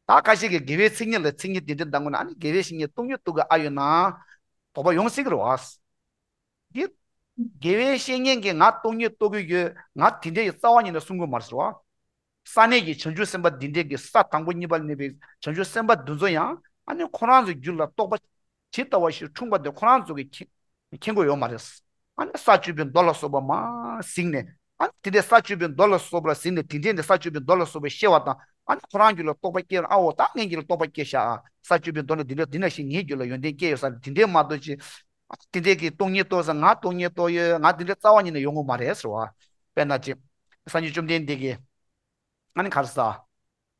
ད་ཁ་ཤས་ཀྱིས་དགེ་བའི་མཚན་ཉིད་ལ་མཚན་ཉིད་འདི་འདྲ་འདང་དགོས་ན་ཨ་ནི་དགེ་བའི་བཤེས་གཉེན་སྟོང་ཉིད་རྟོགས་ཀྱི་ཨ་ཡོད་ན་དོགས་པ་ཡོང་སྲིད་ཀྱི་རེད་བ། འདི་དགེ་བའི་བཤེས་གཉེན་གྱིས་ང་སྟོང་ཉིད་རྟོགས་ཀྱི་ཡོད། ང་དེ་འདྲ་ཡི་རྩ་བ་ཉིད་ནས་གསུང་གི་མ་རེད་ཟེར་བ། ས་གནས་ཀྱི་བྱང་ཆུབ་སེམས་དཔའ་འདི་འདྲས་ཀྱི་ས་དང་པོ་གཉིས་པ་ལ་གནས་པའི་བྱང་ཆུབ་སེམས་དཔའ་འདི་ཚོ་ཡང་ཨ་ནི་ཁོ་རང་ཚོའི་རྒྱུད་ལ་རྟོགས་པ་ཇི་ལྟ་བ་ཞིག་འཁྲུངས་པ་དེ་ཁོ་རང་ཚོ་གིས་མཁྱེན་མཁྱེན་གྱི་ཡོད་མ་རེད། ཨ་ནི་ས་བཅུ་པའི་མདོ་ལ་སོགས་པ་མར་གཟིགས་ནས་ཨ་ནི་དེ་འདྲའི་ས་བཅུ་པའི་མདོ་ལ་སོགས་པར་གཟིགས་ནས་དེ་འདྲས་ནས་ས་བཅུ་པའི་མདོ་ལ་སོགས་པ་ཤེས་པ་དང་ཨ་ནི་ཁོ་རང་རྒྱུད་ལ་རྟོགས་པ་སྐྱེས་ཨ་འོ་ད་ངའི་རྒྱུད་ལ་རྟོགས་པ་སྐྱེས་ཤག་ས་བཅུ་པའི་མདོ་ནས་འདི་འདྲ་འདི་ན་ཞིག་ངའི་རྒྱུད་ལ་ཡོན་ཏན་སྐྱེས་ཡོད་ས་རེད། དེ་འདྲས་མ་གཏོགས་ཅི། ཨ་ནི་དེ་འདྲས་ཀྱི་སྟོང་ཉིད་རྟོགས་ས་ང་སྟོང་ཉིད་རྟོགས་ཡོད་ང་དེ་འདྲས་རྩ་བ་ཉིད་ནས་ཡོང་གི་མ་རེད་ཟེར་བ། དཔེར་ན་ཅི། སངས་རྒྱས་བཅོམ་ལྡན་འདས་ཀྱིས། ཨ་ནི་ག་རེ་ཟ།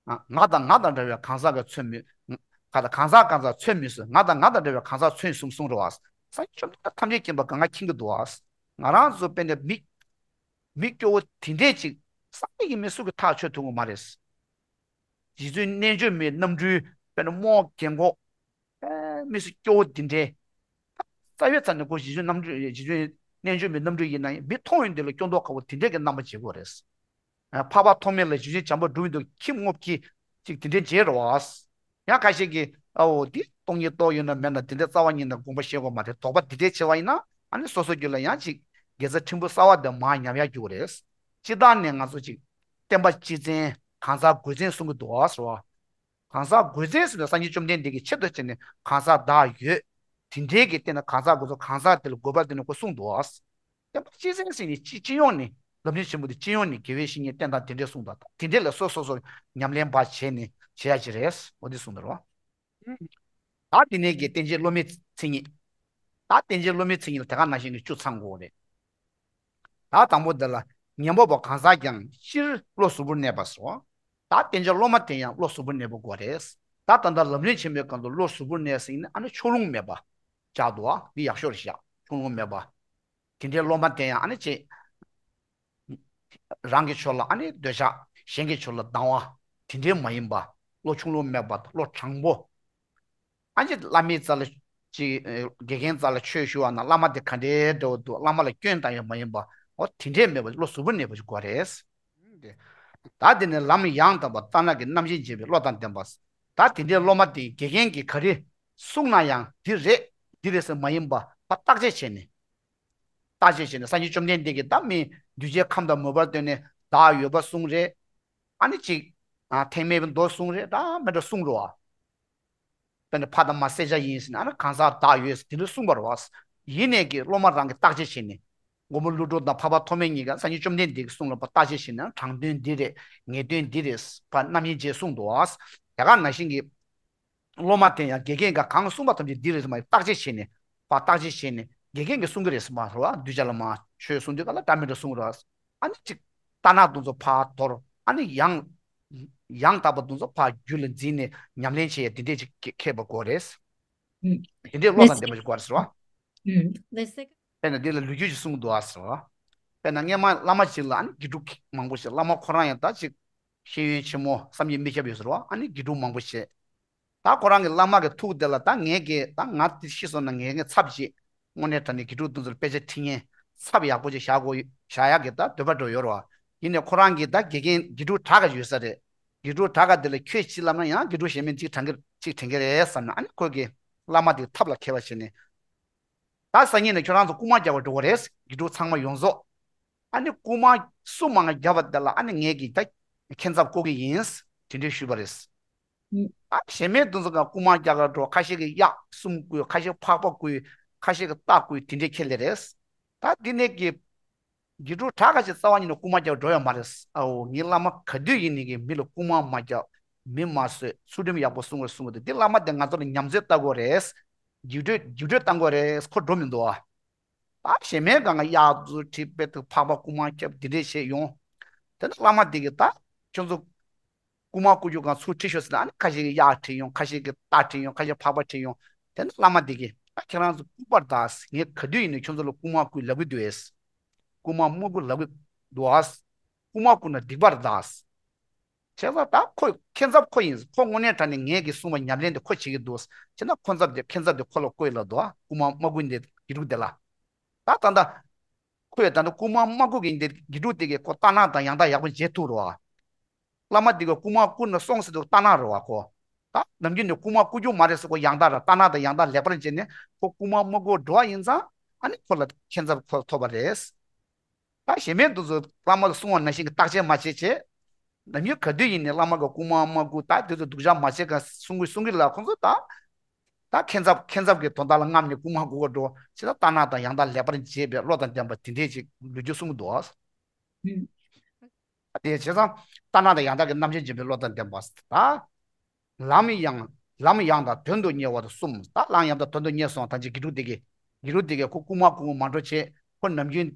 ང་དང་ང་དང་འདྲ་བའི་གང་ཟག་གི་ཚོད་མི། ག་ད་གང་ཟག་གང་ཟག་ཚོད་མི་ཟེར། ང་དང་ང་དང་འདྲ་བའི་གང་ཟག་ཚོད་གསུམ་གསུངས་རེད་བ། སངས་རྒྱས་བཅོམ་ལྡན་འདས་ཐམས་ཅད་མཁྱེན་པ་གང་ག་མཁྱེན་གྱི་འདུག་བ། ང་རང་ཚོ་དཔེར་ན་མི། མི་སྐྱོ་བོ་དེ་འདྲས་ཅིག་སངས་རྒྱས་ཀྱི་མི་སུ་གིས་ཐག་ཆོད་ཐུབ་ཀྱི་མ་རེད། རྗེ་བཙུན་རྣལ་འབྱོར་མའི་རྣམ་སྤྲུལ་དཔེར་ན་རྨོ་རྒན་གོག་ཨེ་མི་སུ་སྐྱོ་བོ་དེ་འདྲས། རྩ་བའི་རྩ་ནས་ཁོ་རྗེ་བཙུན་རྣམ་སྤྲུལ་རྗེ་བཙུན་རྣལ་འབྱོར་མའི་རྣམ་སྤྲུལ་ཡིན་ན་ཡང་མི་མཐོང་ཡོང་དུས་ལ་སྐྱོ་མདོག་ཁ་པོ་དེ་འདྲས་ཀྱི་རྣམ་པ་བྱེད་དགོས་རེད། ཨ་འཕགས་པ་ཐོགས་མེད་ལ་རྗེ་བཙུན་བྱམས་པ་སྒྲུབ་ཡོང་དུས་ཁྱི་རྨོག་ཁྱི་ཅིག་དེ་འདྲས་བྱེད་རེད་བ། ཡང་ཁ་ཤས་ཀྱིས་ཨའོ་འདི་སྟོང་ཉིད་རྟོགས་ཡོད་ན་མེད་ན་དེ་འདྲས་རྩ་བ་ཉིད་ནས་དགོངས་པ་བཞེས་དགོས་མ་རེད། དོགས་པ་དེ་འདྲས་བྱེད་པ་ཡིན་ན་ཨ་ནི་སོ་སོ་རྒྱུད་ལ་ཡང་ཅིག་དགེ་རྩ་ཕྲན་བུ་གསར་བ་དེ་མར་ཉམས་ཡག་རྒྱུ་རེད། སྤྱིར་བཏང་ནས་ང་ཚོ་ཅིག་བསྟན་པ་སྤྱི་བཙན་གང་ཟག་དགོས་བཙན་གསུང་གི་འདུག་བ་ཟེར་བ། གང་ཟག་དགོས་བཙན་ཟེར་ན་སངས་རྒྱས་བཅོམ་ལྡན་འདས་ཀྱིས་ཆེད་དུ་བྱས་ནས་གང་ཟག་བདག་ཡོད། དེ་འདྲའི་གི་སྟེང་ན་གང་ཟག་དགོས་ཚུལ་གང་ཟག་དེ་ལ་དགོས་པ་དེ་ནི་ཁོ་གསུངས་འདུག་བ། བསྟན་པ་སྤྱི་བཙན་ཟེར་ནས་སྤྱི་སྤྱི་ཡོངས་ནས་སློབ་དཔོན་ཆེན་པོ་དེ་སྤྱི་ཡོངས་ནས་དགེ་བའི་བཤེས་གཉེན་བསྟེན་སྟངས་དེ་འདྲས་གསུངས་དང་དེ་འདྲས་ལ་སོ་སོ་སོ་ཉམས་ལེན་པ་བྱས་ནས་བྱེད་ཡ་ཅིག་རེད། འོ་དེ་གསུངས་འདུག་རོ། ད་དེ་ནས་ཀྱི་བསྟན་བཅོས་སློབ་མའི་མཚན་ཉིད། ད་བསྟན་བཅོས་སློབ་མའི་མཚན་ཉིད་ལ་དེ་ག་ནང་བཞིན་གྱི་བཅུ་ཚང་དགོས་རེད། ད་དང་པོ་འདི་ལ་ ཉན་པ་པོ་གང་ཟག་ཀྱང་སྤྱིར་བློ་གཟུ་བོར་གནས་པ་སོ། ད་རྟེན་འབྲེལ་སློབ་མ་དེ་ཡང་བློ་གཟུ་བོར་གནས་པ་དགོས་རེད། ད་ད་ལྟ་ལམ་རིམ་ཆེན་མོའི་སྒང་དུ་བློ་གཟུ་བོར་གནས་ཟེར་ཡིན་ན་ཨ་ནི་ཕྱོགས་ལྷུང་མེད་པ་བཅའ་འདུག་ཨ། འདི་ཡག་ཤོས་རེད་ཤག་ཕྱོགས་ལྷུང་མེད་པ། དེ་འདྲའི་སློབ་མ་དེ་ཡང་ཨ་ནི་ཅིག་རང་གི་ཕྱོགས་ལ་ཨ་ནི་འདོད་ཆགས། གཞན་གྱི་ཕྱོགས་ལ་སྡང་བ། དེ་འདྲའི་མ་ཡིན་པ། བློ་ཕྱོགས་ལྷུང་མེད་པ། བློ་དྲང་པོ། ཨ་ཅེ་བླ་མའི་རྩ་ལ་ཅིག་དགེ་རྒན་རྩ་ལ་ཆོས་ཞུ་བ་ན་བླ་མ་དེ་ག་འདྲའི་འདྲ་བོ་འདུག་བླ་མ་ལ་སྐྱོན་བཏང་ཡོད་མ་ཡིན་པ། འོ་དེ་འདྲའི་མེད་པ་བློ་གཟུ་བོར་གནས་པ་ཞིག་དགོས་རེད། ད་དེ་ནས་ལམ་ཡང་དག་པ་ལྟ་ན་གི་རྣམ་མཁྱེན་བྱེད་པའི་བློ་དང་ལྡན་པ། ད་དེ་འདྲའི་སློབ་མ་དེ་དགེ་རྒན་གྱིས་ག་རེ་གསུངས་ན་ཡང་འདི་རེད། འདི་རེད་ཟེར་མ་ཡིན་པ་ཕར་བརྟག་དཔྱད་བྱས་ནས། བརྟག་དཔྱད་བྱས་ནས་སངས་རྒྱས་བཅོམ་ལྡན་འདས་ཀྱིས་ད་མི་འདུས་བྱས་ཁམས་དང་མོས་པར་ལྟོས་ནས་བདག་ཡོད་པར་གསུངས་རེད། ཨ་ནི་ཅིག་ཨ་ཐེག་དམན་པའི་མདོ་གསུངས་རེད། ད་མི་འདྲ་གསུངས་རེད་བ། དཔེར་ན་ཕ་དང་མ་བསད་བྱ་ཡིན་ཟེར་ན་ཨ་ནི་གང་ཟག་བདག་ཡོད་ཟེར་དེ་འདྲ་གསུངས་པ་རེད་བ། ཡིན་ནས་ཀྱི་སློབ་མ་རང་གིས་བརྟག་དཔྱད་བྱས་ནས། མགོན་པོ་ཀླུ་སྒྲུབ་དང་འཕགས་པ་ཐོགས་མེད་གཉིས་ཀ་སངས་རྒྱས་བཅོམ་ལྡན་འདས་ཀྱི་གསུང་ལ་ཕར་བརྟག་དཔྱད་བྱས་ནས་དྲང་དོན་འདི་རེད། ངེས་དོན་འདི་རེད། ཕར་རྣམ་དབྱེ་འབྱེད་གསུངས་འདུག་བ། དེ་ག་ནང་བཞིན་གྱི། སློབ་མ་དེ་ཡང་དགེ་རྒན་གྱིས་གང་གསུངས་པ་ཐམས་ཅད་འདི་རེད་ཟེར་མ་ཡིན་བརྟག་དཔྱད་བྱས་ནས། ཕར་བརྟག་དཔྱད་བྱས་ནས་དགེ་རྒན་གྱིས་གསུང་གི་རེད་ཟེར་མ་རེད་བ། གདུལ་བྱ་བླ་མ་ཆོས་གསུང་དུས་ག་ལ་འདྲ་མི་འདྲ་གསུང་རེད་བ། ཨ་ནི་ཅིག་ལྟ་ན་དེ་ཚོ་ཕར་དོར། ཨ་ནི་ཡང་། ཡང་དག་པ་དེ་ཚོ་ཕར་རྒྱུད་ལ་འཛིན་ནས་ཉམས་ལེན་བྱེད་ཡ་དེ་འདྲས་ཅིག་མཁས་པ་དགོས་རེད། ཨུམ། དེ་འདྲས་བློ་དང་ལྡན་པ་ཞིག་དགོས་རེད་ཟེར་བ། ཨུམ། དཔེར་ན་འདི་ལ་ལོ་རྒྱུས་ཅིག་གསུངས་འདུག་ཨ་ཟེར་བ། དཔེར་ན་སྔས་མ་བླ་མ་ཅིག་ལ་ཨ་ནི་དགེ་ཕྲུག་མང་པོ་ཞིག་བླ་མ་ཁོ་རང་ཡང་ད་ཅིག་ཤེས་ཡོན་ཆེན་མོ་བསམ་གྱིས་མི་ཁྱབ་ཡོད་ཟེར་བ། ཨ་ནི་དགེ་ཕྲུག་མང་པོ་ཞིག་ད་ཁོ་རང་གི་བླ་མ་གི་ཐུགས་དེ་ལ་ད་ངས་ཀྱི་ད་ང་དེ་ཤི་སོང་ན་ངས་ངའི་ཚབ་ཅིག་དངོས་གནས་དྲང་གནས་དགེ་ཕྲུག་དེ་ཚོར་དཔེ་ཆ་ཁྲིད་མཁན་ཚབ་ཡག་པོ་ཅིག་བཞག་དགོས། བཞག་ཡག་གི་ད་འདོད་པ་འདྲ་ཡོད་རེད་བ། ཡིན་ནའི་ཁོ་རང་གི་ད་དགེ་རྒན་དགེ་ཕྲུག་གྲྭ་ཁ་ཡོད་ས་རེད། དགེ་ཕྲུག་གྲྭ་ཁ་དེ་ལ་ཁྱོད་ཅིག་ལབ་ན་ཡང་དགེ་ཕྲུག་གཞན་མས་ཅིག་དྲན་གི་ཅིག་དྲན་གི་རེད་བསམ་ན། ཨ་ནི་ཁོ་གི་བླ་མ་དེ་ཐབས་ལ་མཁས་པ་བྱས་ནས། ད་སང་ཉིན་ནས་ཁྱོད་རང་ཚོ་རྐུ་མ་རྒྱག་པར་འགྲོ་གི་རེད། དགེ་ཕྲུག་ཚང་མ་ཡོངས་རྫོགས། ཨ་ནི་རྐུ་མ་སུ་མང་རྒྱབ་པ་དེ་ལ་ཨ་ནི་ངས་ཀྱིས་ད་ཁྱད་མཚར་བསྐོ་གི་ཡིན། དེ་འདྲས་ཞུས་པ་རེད། ཨ་གཞན་མའི་དེ་ཚོ་ག་རྐུ་མ་རྒྱག་ག་འགྲོ། ཁ་ཤས་ཀྱིས་གཡག་གསུམ་བརྐུས། ཁ་ཤས་ཕག་པ་བརྐུས། ཁ་ཤས་ཀྱིས་རྟ་བརྐུས། དེ་འདྲས་ཁྱེར་སླེབས་རེད། ད་འདི་ནས་ཀྱི་དགེ་ཕྲུག་གྲྭ་ཁ་ཞིག་རྩ་བ་ཉིད་ནས་རྐུ་མ་རྒྱག་འགྲོ་ཡོད་མ་རེད། ཨའོ་ངའི་བླ་མ་ག་དུས་ཡིན་ནའི་གི་མི་ལ་རྐུ་མ་མ་རྒྱག་མི་མ་གསོད། ཚུལ་ཁྲིམས་ཡག་པོ་སྲུང་དགོས་གསུང་གི་འདུག་འདི་བླ་མ་དེ་ང་ཚོ་ལ་ཉམས་ཚོད་བལྟ་དགོས་རེད། རྒྱུགས་སྤྲོད་རྒྱུགས་སྤྲོད་བཏང་དགོས་རེད། ཁོ་འགྲོ་མི་འདུག་ཨ། ད་གཞན་མའི་སྒང་ང་གཡག་ཚུར་ཁྲིད། དཔེ་དེ་ཕག་པ་རྐུ་མ་རྒྱབ་འདི་འདྲས་བྱས་ཡོང་། དེ་ནས་བླ་མ་དེ་གིས་ད་ཁྱོད་ཚོ་རྐུ་མ་རྐུ་རྒྱུ་སྒང་ཚུར་ཁྲིད་ཤོག་ཟེར་ན། ཨ་ནི་ཁ་ཤས་ཀྱིས་གཡག་ཁྲིད་ཡོང་། ཁ་ཤས་ཀྱིས་རྟ་ཁྲིད་ཡོང་། ཁ་ཤས་ཕག་པ་ཁྲིད་ཡོང་། དེ་ནས་བླ་མ་དེ་གིས་ད་ཁྱེད་རང་ཚོ་ལྐུགས་པ་རེད་ད། ངས་ག་དུས་ཡིན་ནའི་ཁྱོད་ཚོ་ལ་རྐུ་མ་རྐུས་ལབ་ཀྱི་འདུག་ཨེ། རྐུ་མ་མ་རྐུ་ལབ་ཀྱི་འདུག་ཨ། རྐུ་མ་རྐུ་ན་སྡིག་པ་རེད་ད། བྱས་ཙང་ད་ཁོ་ཁྱད་མཚར་ཁོ་ཡིན། ཁོ་དངོས་གནས་དྲང་གནས་ངས་ཀྱི་གསུངས་པ་ཉམས་ལེན་དེ་ཁོ་བྱེད་ཀྱི་འདུག་བྱས་ན་ཁོ་ཚབ་དེ་ཁྱད་མཚར་དེ་ཁོ་ལ་བཀོད་ལ་འདུག་རྐུ་མ་མ་རྐུ་འདི་དགེ་ཕྲུག་དེ་ལ། ད་ད་ད་ཁོས་ད་ནི་རྐུ་མ་མ་རྐུ་གི་འདི་དགེ་ཕྲུག་དེ་གིས་ཁོ་ལྟ་སྣང་དང་ཡང་དག་ཡག་པོ་འབྱེད་ཐུབ་རེད་བ། བླ་མ་དེ་གིས་རྐུ་མ་རྐུ་ན་སོང་ཟེར་དུས་ལྟ་སྣང་རེད་བ་ཁོ། ད་ནམ་རྒྱུན་ནས་རྐུ་མ་རྐུ་རྒྱུ་མ་རེད་ཟེར། ཁོ་ཡང་དག་ར་ལྟ་སྣང་དང་ཡང་དག་ལེགས་པར་འབྱེད་ནས་ཁོ་རྐུ་མ་མ་རྐུ་འགྲོ་བ་ཡིན་ཙང་ཨ་ནི་ཁོ་ལ་ཁྱད་མཚར་ཁོ་ཐོབ་པ་རེད། ད་གཞན་མའི་དེ་ཚོ་བླ་མ་གིས་གསུངས་པ་ནང་བཞིན་གྱི་བརྟག་དཔྱད་མ་བྱས་བྱས། ནམ་རྒྱུན་ག་དུས་ཡིན་ནའི་བླ་མ་གིས་རྐུ་མ་མ་རྐུ་ད་དེ་ཚོ་སྡུག་ཅག་མ་བྱེད་ག་གསུང་གི་གསུང་གི་ལ་ཁོང་ཚོ་ད། ད་ཁྱད་མཚར་ཁྱད་མཚར་གྱི་དོན་དག་ལ་རྔམ་ནས་རྐུ་མ་རྐུ་ག་འགྲོ་བྱས། ད་ལྟ་སྣང་དང་ཡང་དག་ལེགས་པར་འབྱེད་པའི་བློ་དང་ལྡན་པ་དེ་འདྲས་ཅིག་ལོ་རྒྱུས་གསུང་གི་འདུག་ཨ། དེ་བྱས་ཙང་ལྟ་སྣང་དང་ཡང་དག་གི་རྣམ་དབྱེ་འབྱེད་པའི་བློ་དང་ལྡན་པ་ད། ལམ་ཡང་ལམ་ཡང་དག་དོན་དུ་གཉེར་བ་དང་གསུམ། ད་ལམ་ཡང་དག་དོན་དུ་གཉེར་སོང་ད་ཅིག་དགེ་ཕྲུག་དེ་གིས་དགེ་ཕྲུག་དེ་གིས་ཁོ་རྐུ་མ་རྐུ་མ་འགྲོ་བྱས། ཁོ་ནམ་རྒྱུན་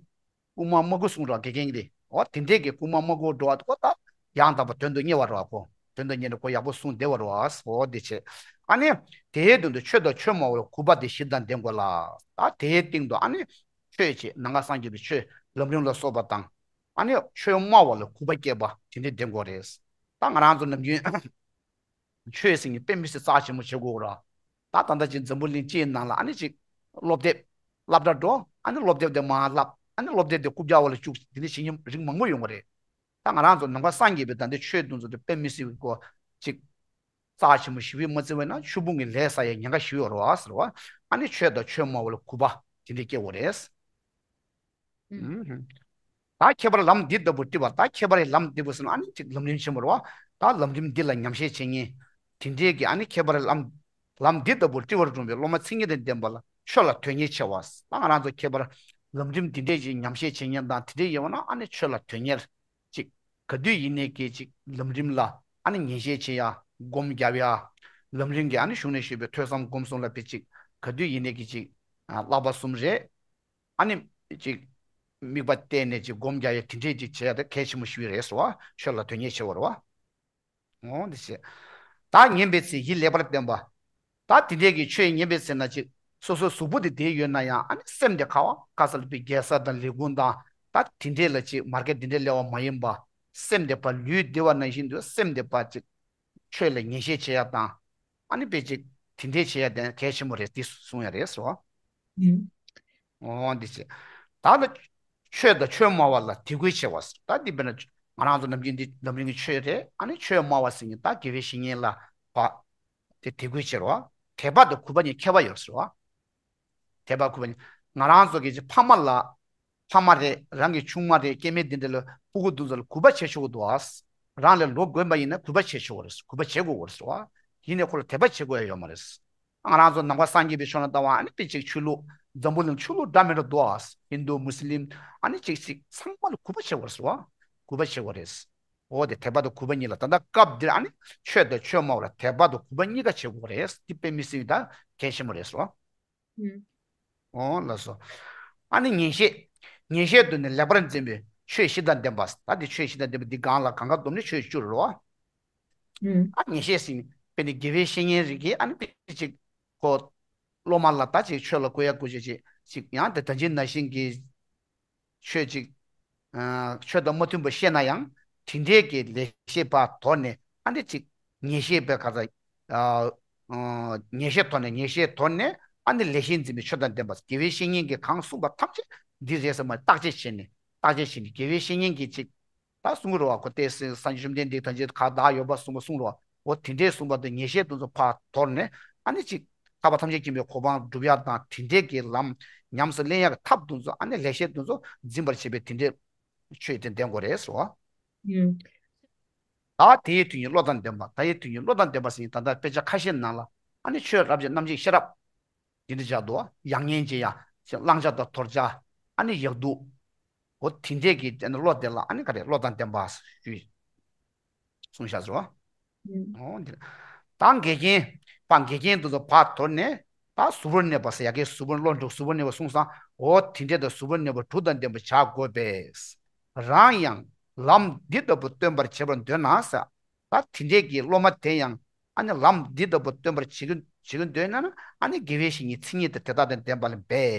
རྐུ་མ་མ་རྐུ་གསུང་རོགས་དགེ་རྒན་གྱིས། འོ་དེ་འདྲས་ཀྱི་རྐུ་མ་མ་རྐུ་འགྲོ་བ་ཁོ་ད་ཡང་དག་པ་དོན་དུ་གཉེར་བ་རོགས་ཁོ་དོན་དུ་གཉེར་ནས་ཁོ་ཡག་པོ་གསུང་བདེ་བ་རོགས། འོ་དེ་བྱས། ཨ་ནི་དེའི་སྟེང་དུ་ཆོས་དང་ཆོས་སྨྲ་བ་ལ་གུས་པ་དང་ཞི་བདག་ལྡན་དགོས་ལ། ད་དེའི་སྟེང་དུ་ཨ་ནི་ཆོས་བྱེད་ནམ་མཁའ་སངས་རྒྱས་པའི་ཆོས་ལམ་རིམ་ལ་སོགས་པ་དང་། ཨ་ནི་ཆོས་སྨྲ་བ་ལ་གུས་པ་སྐྱེས་པ་དེ་འདྲས་ལྡན་དགོས་རེད། ད་ང་རང་ཚོ་ནམ་རྒྱུན་ཆོས་ཟེར་མཁན་དཔེ་མི་སྲིད་རྩ་ཆེན་པོ་བྱེད་དགོས་ར། ད་ད་ལྟ་ཅིག་འཛམ་བུ་གླིང་སྤྱིའི་ནང་ལ་ཨ་ནི་ཅིག་སློབ་དེབ་སློབ་གྲྭ་འགྲོ། ཨ་ནི་སློབ་དེབ་དེ་མར་བསླབ། ཨ་ནི་སློབ་དེབ་དེ་རྐུབ་བཀྱག་འོག་ལ་བཅུག་དེ་འདྲ་བྱེད་མཁན་རིགས་མང་པོ་ཡོང་གི་རེད། ད་ང་རང་ཚོ་ནམ་མཁའ་སངས་རྒྱས་པའི་ད་ལྟའི་ཆོས་དེ་ཚོ་དེ་དཔེ་མི་སྲིད་པའི་སྐོར་ཅིག་རྩ་ཆེན་པོ་ཞེ་པོ་མ་བརྩི་བས་ན་ཆོས་ཕུང་གི་ལས་བསགས་ཡ་ཉེན་ཁ་ཞེ་པོ་ཡོད་རེད་བ་ཟེར་བ། ཨ་ནི་ཆོས་དང་ཆོས་སྨྲ་བ་ལ་གུས་པ་དེ་འདྲ་སྐྱེ་དགོས་རེད། ཨུམ། ད་ཁྱད་པར་ལམ་འདི་ལྟ་བུ་དཀྲི་བ། ད་ཁྱད་པར་ལམ་འདི་བུ་ཟེར་ན་ཨ་ནི་ཅིག་ལམ་རིམ་ཆེན་པོ་རེད་བ། ད་ལམ་རིམ་འདི་ལ་ཉམས་བཞེས་བྱེད་མཁན་དེ་འདྲས་ཀྱི་ཨ་ནི་ཁྱད་པར་ལམ་ལམ་འདི་ལྟ་བུ་དཀྲི་བར་འགྲོ་བའི་སློབ་མ་མཚན་ཉིད་དང་ལྡན་པ་ལ་ཆོས་ལ་དོན་གཉེར་ཆེ་བ། ད་ང་རང་ཚོ་ཁྱད་པར་ལམ་རིམ་འདི་འདྲས་ཀྱི་ཉམས་བཞེས་བྱེད་མཁན་དང་དེ་འདྲས་ཡོད་པ་ན་ཨ་ནི་ཆོས་ལ་དོན་གཉེར་ཅིག་ག་དུས་ཡིན་ནའི་གི་ཅིག་ལམ་རིམ་ལ་ཨ་ནི་ཉན་བཤད་བྱེད་ཡ། སྒོམ་རྒྱབ་ཡ། ལམ་རིམ་གྱི་ཨ་ནི་གཞུང་ནས་ཞུས་པའི་ཐོས་བསམ་སྒོམ་གསུམ་ལ་དཔེ་ཅིག་ག་དུས་ཡིན་ནའི་གི་ཅིག་ཨ་བསླབ་པ་གསུམ་རེད། ཨ་ནི་ཅིག་ དམིགས་པ་གཏད་ནས་ཅིག་སྒོམ་རྒྱག་ཡ་དེ་འདྲས་ཅིག་བྱེད་ཡ་དེ་གལ་ཆེན་པོ་ཞིག་རེད་ཟེར་བ། ཆོས་ལ་དོན་གཉེར་བྱེད་པ་རེད་བ། འོ་འདི་བྱས། ད་ཉན་པའི་ཚེ་ཡིད་ལེགས་པར་བརྟན་པ། ད་དེ་འདྲས་ཀྱི་ཆོས་ཉན་པའི་ཚེ་ན་ཅིག་སོ་སོའི་གཟུགས་པོ་དེ་བདེ་ཡོད་ན་ཡང་ཨ་ནི་སེམས་དེ་ག་བ་ག་ས་ལ་པའི་རྒྱལ་ས་དང་ལས་ཁུངས་དང་ད་དེ་འདྲས་ལ་ཅིག་མར་གད་དེ་འདྲས་སླེབས་པ་མ་ཡིན་པ། སེམས་དེ་ཕར་ལུས་བདེ་བ་ནང་བཞིན་དུ་སེམས་དེ་ཕར་ཅིག་ཆོས་ལ་ངེས་ཤེས་བྱེད་ཡ་དང་། ཨ་ནི་དཔེ་ཅིག་དེ་འདྲས་བྱེད་ཡ་དེ་གལ་ཆེན་པོ་རེད་དེ་གསུང་ཡ་རེད་ཟེར་བ། ཨོ་འདི་བྱས། ད་ལ་ཆོས་དང་ཆོས་སྨྲ་བ་ལ་དད་གུས་ཆེ་བ་ཟེར། ད་འདི་དཔེར་ན་ང་རང་ཚོ་ནམ་རྒྱུན་འདི་ལམ་རིམ་གྱི་ཆོས་རེད། ཨ་ནི་ཆོས་སྨྲ་བ་ཟེར་མཁན་ད་དགེ་བའི་བཤེས་གཉེན་ལ་བ་དེ་དད་གུས་ཆེ་བ། དད་པ་དང་གུས་པ་གཉིས་ཁྱད་པར་ཡོད་ཟེར་བ། དད་པ་གུས་པ་གཉིས། ང་རང་ཚོ་གི་ཕ་མ་ལ། ཕ་མ་རེད། རང་གི་ཆུང་མ་རེད། སྐྱེ་དམན་འདི་འདྲ་ལ་སྤུ་གུ་འདི་ཚོ་ལ་གུས་པ་བྱེད་ཆོག་གི་འདུག་ཨ། རང་ལས་ལོ་རྒན་པ་ཡིན་ན་གུས་པ་བྱེད་ཆོག་གི་རེད། གུས་པ་བྱེད་དགོས་གི་རེད་ཟེར་བ། ཡིན་ནའི་ཁོ་ལ་དད་པ་བྱེད་དགོས་ཡ་ཡོད་མ་རེད། ང་རང་ཚོ་ནང་པ་སངས་རྒྱས་པའི་ཕྱོགས་ནས་ལྟ་བ་ཨ་ནི་དཔེ་ཅིག་ཆོས་ལུགས་འཛམ་བུ་གླིང་ཆོས་ལུགས་འདྲ་མི་འདྲ་འདུག་ཨ། ཧིན་དུ་མུ་སི་ལིམ་ཨ་ནི་ཅིག་ཅིག་ཚང་མ་ལ་གུས་པ་བྱེད་དགོས་རེད་ཟེར་བ། གུས་པ་བྱེད་དགོས་རེད། འོ་དེ་དད་པ་དང་གུས་པ་གཉིས་ལ་ད་ལྟ་སྐབས་འདིར་ཨ་ནི་ཆོས་དང་ཆོས་སྨྲ་བ་ལ་དད་པ་དང་གུས་པ་གཉིས་ཀ་བྱེད་དགོས་རེད། འདི་དཔེ་མི་སྲིད་ད་གལ་ཆེན་པོ་རེད་ཟེར་བ། ཨོ་ལགས་སོ། ཨ་ནི་ངེས་ཤེས། ངེས་ཤེས་དུ་ནི་ལེགས་པར་འཛིན་པའི་ཆོས་བཞི་དང་ལྡན་པ། ད་འདི་ཆོས་བཞི་དང་ལྡན་པ་འདི་གང་ལ་གང་ག་བསྡོམས་ནས་ཆོས་བཅུ་རེད་བ། ཨ་ངེས་ཤེས་ཟིན་དཔེ་ནི་དགེ་བའི་བཤེས་གཉེན་རིགས་ཀྱིས་ཨ་ནི་དཔེ་ཅིག་གོ། སློབ་མ་ལ་ད་ཅིག་ཆོས་ལ་བཀོལ་ཡ་བཀོལ་བྱེད་ཅིག་ཅིག་ཡང་དེ་ད་ཅི་ན་བཞིན་གྱི། ཆོས་ཅིག་ཆོས་དང་མ་མཐུན་པ་ཤེས་ན་ཡང་དེ་འདྲའི་གི་ལེགས་བཤད་པ་དོར་ནས་ཨ་ནི་ཅིག་ངེས་ཤེས་པའི་ག་ཚ། ངེས་ཤེས་དོར་ནས་ངེས་ཤེས་དོར་ནས་ཨ་ནི་ལེགས་བཤད་འཛིན་པའི་ཆོས་དང་ལྡན་པ་དགེ་བའི་བཤེས་གཉེན་གྱིས་གང་གསུངས་པ་ཐམས་ཅད་འདི་རེད་ཟེར་མ་བརྟག་དཔྱད་བྱས་ནས་བརྟག་དཔྱད་བྱས་ནས་དགེ་བའི་བཤེས་གཉེན་གྱིས་ཅིག་ད་གསུང་གི་རེད་བ། ཁོ་ཏོག་ཙམ་སངས་རྒྱས་བཅོམ་ལྡན་འདས་ཐམས་ཅད་ཁ་བརྡ་ཡོད་པ་གསུངས་པ་གསུང་རེད་བ། འོ་དེ་འདྲའི་གསུངས་པ་དང་ངེས་ཤེས་དེ་ཚོ་ཕར་དོར་ནས་ཨ་ནི་ཅིག་ཐར་པ་ཐམས་ཅད་མཁྱེན་པའི་གོ་འཕང་སྒྲུབ་ཡག་དང་དེ་འདྲའི་གི་ལམ་ཉམས་སུ་ལེན་ཡག་གི་ཐབས་དེ་ཚོ་ཨ་ནི་ལེགས་བཤད་དེ་ཚོ་འཛིན་པར་བྱེད་པའི་དེ་འདྲའི་ཆོས་དེ་ལྡན་དགོས་རེད་ཟེར་བ། ད་དེའི་དུས་ཀྱི་བློ་དང་ལྡན་པ། ད་ཡི་དུས་ཀྱི་བློ་དང་ལྡན་པ་ཟེར་ཡིན་ད་ལྟ་དཔེ་ཆ་ཁ་ཤས་ནང་ལ་ཨ་ནི་ཆོས་རབ་ཀྱི་རྣམ་འབྱེད་ཤེས་རབ། འདི་འདྲ་བྱ་དོ། ཡང་ཉན་བྱེད་ཡ། བླང་བྱ་དང་དོར་བྱ། ཨ་ནི་ཡག་སྡུག་འོ་དེ་འདྲས་ཀྱི་བློ་དེ་ལ་ཨ་ནི་ག་རེ་བློ་དང་ལྡན་པ་ཞུས། གསུངས་བཞག་ཟེར་བ། འོ་འདི། ད་འགལ་རྐྱེན། པ་འགལ་རྐྱེན་དེ་ཚོ་ཕར་དོར་ནས། ད་གཟུ་བོར་གནས་པ་ཟེར་ཡ་གི་གཟུ་བོར་བློ་འགྲོ་གཟུ་བོར་གནས་པ་གསུངས་སང་། འོ་དེ་འདྲས་དང་གཟུ་བོར་གནས་པ་དྲུག་དང་ལྡན་པ་བྱ་དགོས་པས། རང་ཡང་ལམ་འདི་ལྟ་བུ་སྟོན་པར་བྱེད་པར་འདོད་ན་ཟེར། ད་དེ་འདྲས་ཀྱི་སློབ་མ་དེ་ཡང་ཨ་ནི་ལམ་འདི་ལྟ་བུ་སྟོན་པར་བྱེད་ཀྱི་བྱེད་ཀྱི་འདོད་ན་ན་ཨ་ནི་དགེ་བའི་བཤེས་གཉེན་མཚན་ཉིད་དང་དེ་དག་དང་ལྡན་པ་ལ་འབད་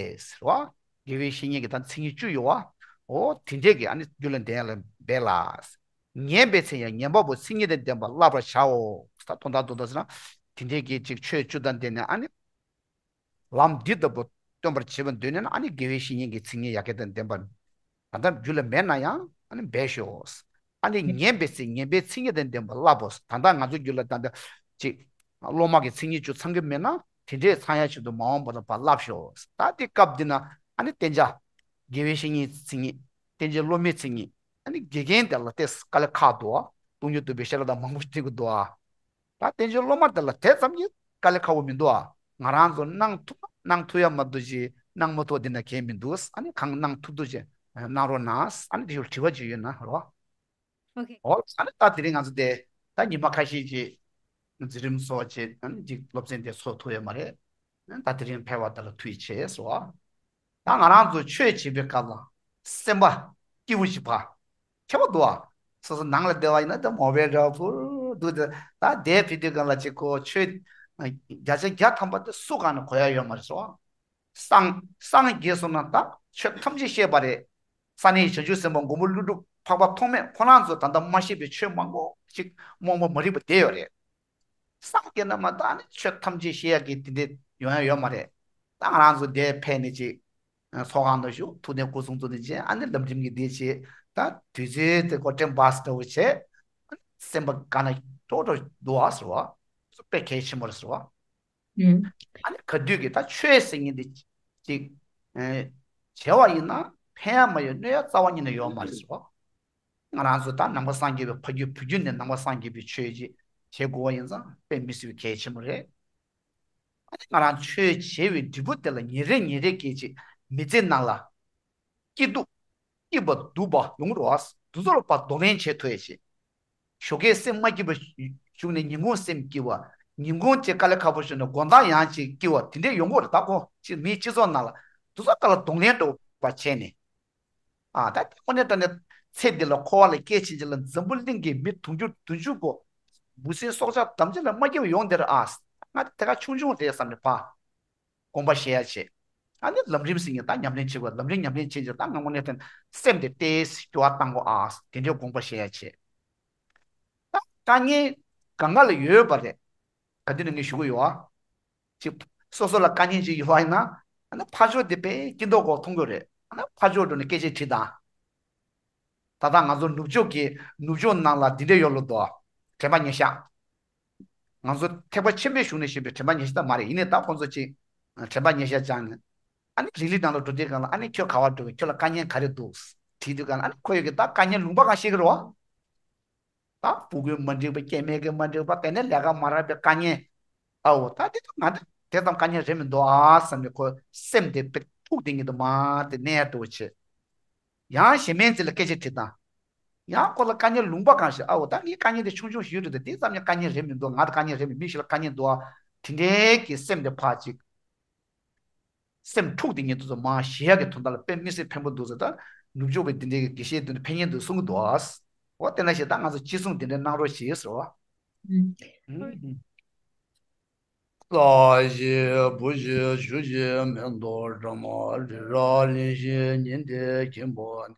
ཟེར་བ། དགེ་བའི་བཤེས་གཉེན་གྱི་ད་མཚན་ཉིད་བཅུ་ཡོད་བ། འོ་དེ་འདྲས་ཀྱི་ཨ་ནི་རྒྱུད་ལ་ལྡན་ཡ་ལ་འབད་ལ། ཉན་པའི་ཚེ་ཡང་ཉན་པ་པོ་མཚན་ཉིད་དང་ལྡན་པ་བསླབ་པར་བྱའོ། ད་དོན་དག་དོན་དག་ཟེར་ན། དེ་འདྲས་ཀྱི་ཅིག་ཆོས་བཅུ་དང་ལྡན་ནས་ཨ་ནི། ལམ་འདི་ལྟ་བུ་སྟོན་པར་བྱེད་པར་འདོད་ནས་ན་ཨ་ནི་དགེ་བའི་བཤེས་གཉེན་གྱི་མཚན་ཉིད་ཡ་གི་དང་ལྡན་པ། ད་ལྟ་རྒྱུད་ལ་མེད་ན་ཡང་ཨ་ནི་འབད་ཤོག་ཨ་ནི་ཉན་པའི་ཚེ་ཉན་པའི་མཚན་ཉིད་དང་ལྡན་པ་བསླབ་བོ། ད་ལྟ་ང་ཚོ་རྒྱུད་ལ་ད་ལྟ་ཅིག་སློབ་མ་གི་མཚན་ཉིད་བཅུ་ཚང་གི་མེད་ན་དེ་འདྲས་ཚང་ཡ་ཆེད་དུ་མ་འོངས་པ་ལ་ཕར་བསླབ་ཤོག་ད་དེ་སྐབས་འདི་ན་ཨ་ནི་བསྟེན་བྱ། དགེ་བའི་བཤེས་གཉེན་མཚན་ཉིད། བསྟེན་བྱའི་སློབ་མའི་མཚན་ཉིད། ཨ་ནི་དགེ་རྒན་དེ་ལ་ཏེ་དཀའ་ལས་ཁག་འདུག་བ། སྟོང་ཉིད་རྟོགས་པའི་ཤེས་རབ་དང་མང་པོ་ཞིག་བསྟེན་དགོས་འདུག་བ། ད་བསྟེན་བྱའི་སློབ་མ་དེ་ལ་དེ་ཙམ་གྱིས་དཀའ་ལས་ཁག་པོ་མི་འདུག་ཨ། ང་རང་ཚོ་གནང་ཐུབ་ན་གནང་ཐུབ་ཡ་མ་གཏོགས་ཅིག་གནང་མ་ཐུབ་དེ་ན་གལ་མི་འདུག་ཨ་ནི་གང་གནང་ཐུབ་ཐུབ་ཅིག་གནང་རོགས་གནང་། ཨ་ནི་དེ་ཞུ་དྲི་བ་ཅིག་ཡོད་ན་རོགས། ཨོ་ཁེ། ཨོ་ཨ་ནི་ད་དེ་རིང་ང་ཚོ་དེ་ད་ཉི་མ་ཁ་ཤས་ཅིག་འཛིན་རིམ་སོགས་ཅིག་ཨ་ནི་ཅིག་སློབ་ཚན་དེ་ཚོགས་ཐུབ་ཡོད་མ་རེད། ད་དེ་རིང་ཕེབས་པ་དེ་ལ་ཐུགས་རྗེ་ཆེ་ཟེར་བ། ད་ང་རང་ཚོ་ཆོས་བྱེད་པའི་སྐབས་ལ་སེམས་པ་སྐྱིད་པོ་ཞིག་ཕ། ཁྱད་པར་འདུག་ཨ། སོ་སོ་ནང་ལ་བསྡད་པ་ཡིན་ན་ད་མོ་བའི་འདྲ་བོ་འདུག་དེ་ད་དེ་བི་དེ་གང་ལ་ཅིག་གོ་ཆོས་བརྒྱ་ཆ་བརྒྱ་ཐམ་པ་དེ་སུ་གང་ནས་གོ་ཡ་ཡོད་མ་རེད་ཟེར་བ། སངས་སངས་རྒྱས་སོང་ན་ད་ཆོས་ཐམས་ཅད་ཤེས་པ་རེད། ས་གནས་བྱང་ཆུབ་སེམས་དཔའ་མགོན་པོ་ཀླུ་སྒྲུབ་འཕགས་པ་ཐོགས་མེད་ཁོ་རང་ཚོ་ད་ལྟ་མ་ཤེས་པའི་ཆོས་མང་པོ་ཞིག་རྨོངས་པ་མ་རིག་པ་བསྡད་ཡོད་རེད། སངས་རྒྱས་ན་མ་གཏོགས་ནི་ཆོས་ཐམས་ཅད་ཤེས་ཡག་གི་དེ་འདྲས་ཡོང་ཡ་ཡོད་མ་རེད། ད་ང་རང་ཚོ་འདིར་ཕེབས་ནས་ཅིག་ཚོགས་ཁང་དུ་བཞུགས་ཐུགས་གཏན་སྐུ་གསུང་ཐུགས་གཏན་བྱས་ཨ་ནི་ལམ་རིམ་གྱི་འདི་བྱས་ད་དུས་ཚོད་དེ་གོ་ཊེམ་པཱ་སི་འདྲ་བོ་བྱས་སེམས་པ་དགའ་ན་ཏོག་ཏོག་འདུག་ཨ་ཟེར་བ། དཔེ་གལ་ཆེན་པོ་རེད་ཟེར་བ། ཨ་ནི་ག་དུས་ཀྱི་ད་ཆོས་ཟེར་མཁན་འདི་ཅིག་ཨེ་བྱས་པ་ཡིན་ན་ཕན་ཡ་མ་ཡོད་གནོད་ཡ་རྩ་བ་ཉིད་ནས་ཡོད་མ་རེད་ཟེར་བ། ང་རང་ཚོ་ད་ནང་པ་སངས་རྒྱས་པའི་ཕ་རྒྱུད་བུ་རྒྱུད་ནས་ནང་པ་སངས་རྒྱས་པའི་ཆོས་ཅིག་བྱེད་དགོས་པ་ཡིན་ཙང་དཔེ་མི་སྲིད་པའི་གལ་ཆེན་པོ་རེད། ཨ་ནི་ང་རང་ཆོས་བྱེད་པའི་འབྲས་བུ་དེ་ལ་ཉིན་རེ་ཉིན་རེ་གི་ཅིག་མི་ཚེ་ནང་ལ་སྐྱིད་སྡུག་སྐྱིད་པ་སྡུག་པ་ཡོང་གི་རེད་བ། དེ་ཚོ་ལ་ཕར་གདོང་ལེན་བྱེད་ཐུབ་ཡ་ཅིག་ཞོགས་ཀས་སེམས་མ་སྐྱིད་པ་བྱུང་ནས་ཉིན་གུང་སེམས་སྐྱིད་པ། ཉིན་གུང་ཅིག་དཀའ་ལས་ཁག་པོ་བྱུང་ནས་དགོང་དག་ཡང་ཅིག་སྐྱིད་པ་དེ་འདྲས་ཡོང་གི་རེད། ད་ཁོ་ཅིག་མིའི་སྤྱི་ཚོགས་ནང་ལ་དེ་ཚོ་ག་ལ་གདོང་ལེན་འདྲ་བོ་བྱས་ནས་ ཨ་ད་དེ་དངོས་གནས་དྲང་གནས་ཚེ་འདི་ལ་འཁོར་བ་ལ་སྐྱེས་ཕྱིན་ཆད་ལ་འཛམ་བུ་གླིང་གི་མི་དུང་ཕྱུར་བདུན་ཅུ་པོ་འབུ་སྲིན་སྲོག་ཆགས་ཐམས་ཅད་ལ་མ་སྐྱེ་བ་ཡོང་དེར་ཨ། ང་དེ་ག་ཆུང་ཆུང་རེད་བསམ་ནས་ཕ། དགོངས་པ་བཞེས་ཡ་བྱེད། ཨ་ནི་ལམ་རིམ་ཟེར་མཁན་ད་ཉམས་ལེན་བྱེད་དགོས། ལམ་རིམ་ཉམས་ལེན་བྱེད་ཀྱི་ད་ང་དངོས་གནས་དྲང་སེམས་དེ་ཏོག་ཙམ་སྐྱོ་བ་བཏང་དགོས་ཨ། དེ་འདྲའི་དགོངས་པ་བཞེས་ཡ་བྱེད། ད་དཀའ་ངལ་གང་ག་ལ་ཡོད་པ་རེད། ག་དུས་ནས་ངས་ཞུ་གི་ཡོད་ཨ། ཅིག་སོ་སོ་ལ་དཀའ་ངལ་ཅིག་ཡོད་པ་ཡིན་ན། ཨ་ནི་ཕར་ཕྱོགས་དེ་དཔེ་སྐྱིད་མདོག་ཁ་པོ་མཐོང་གི་རེད། ཨ་ནི་ཕར་ཕྱོགས་འགྲོ་ནས་སྐད་ཆ་དྲིས་དང་། ད་ལྟ་ང་ཚོ་ནུབ་ཕྱོགས་ཀྱི་ནུབ་ཕྱོགས་ནང་ལ་འདི་འདྲས་ཡོད་ལོ་དོ། དྲན་པ་ཉེར་བཞག་ང་ཚོ་ཐེག་པ་ཆེན་པོའི་གཞུང་ནས་བཤད་པའི་དྲན་པ་ཉེར་བཞག་ད་མ་རེད། ཡིན་ནའི་ད་ཁོང་ཚོ་ཅིག་དྲན་པ་ཉེར་བཞག་སྦྱངས་ནས། ཨ་ནི་རི་ལི་ནང་ལ་འགྲོ་དུས་སྒང་ལ་ཨ་ནི་ཁྱོད་ག་པར་འགྲོ་གི། ཁྱོད་ལ་དཀའ་ངལ་ག་རེ་འདུག་དྲིས་དུས་སྒང་ལ་ཨ་ནི་ཁོ་ཡོད་ཀྱི་ད་དཀའ་ངལ་ལུང་པ་གང་ཤེས་ཀྱི་རེད་བ། ད་ཕྲུ་གུ་མ་འགྲིག་པ། སྐྱེ་དམན་གྱི་མ་འགྲིག་པ། དེ་ནས་ལས་ཀ་མ་རག་པའི་དཀའ་ངལ། ཨའོ་ད་དེ་ད་ང་ད་དེ་ཙམ་དཀའ་ངལ་རེད་མི་འདུག་ཨ་བསམ་ནས་ཁོ་སེམས་དེ་དཔེ་འཁྲུག་དེ་ཉིད་དུ་མ་དེ་གནས་འགྲོ་བྱེད། ཡང་གཞན་མའི་རྩིས་ལ་སྐད་ཆ་དྲིས་དང་། ཡང་ཁོ་ལ་དཀའ་ངལ་ལུང་པ་གང་ཞིག་ཨའོ་ད་ངའི་དཀའ་ངལ་དེ་ཆུང་ཆུང་ཞིག་རེད། དེ་ཙམ་ཡང་དཀའ་ངལ་རེད་མི་འདུག་ང་ད་དཀའ་ངལ་རེད་མི། མི་ཞིག་ལ་དཀའ་ངལ་འདུག་ཨ། དེ་འདྲའི་གི་སེམས་དེ་ཕར་ཅིག་སེམས་འཁྲུག་དེ་ཉིད་དུ་མ་ཞི་ཡག་གི་དོན་དག་ལ་དཔེ་མི་སྲིད་ཕན་པོ་འདུག་ཟེར། ད་ནུབ་ཕྱོགས་པའི་འདི་འདྲའི་དགེ་བཤེས་དེ་ཕན་ཡོན་འདུག་གསུང་གི་འདུག་ཨ། འོ་དེ་ན་ཞེ་ད་ང་ཚོ་ཅི་གསུང་དེ་འདྲ་གནང་རོགས་ཞེས་ཟེར་བ། ཨུམ། ལྷ་ཞིག་བུ་ཞིག་གཞུ་ཞིག་མེ་ཏོག་སྒྲོལ་མ་རི་རབ་གླིང་བཞི་ཉི་ཟླའི་འཁྱིལ་པོ།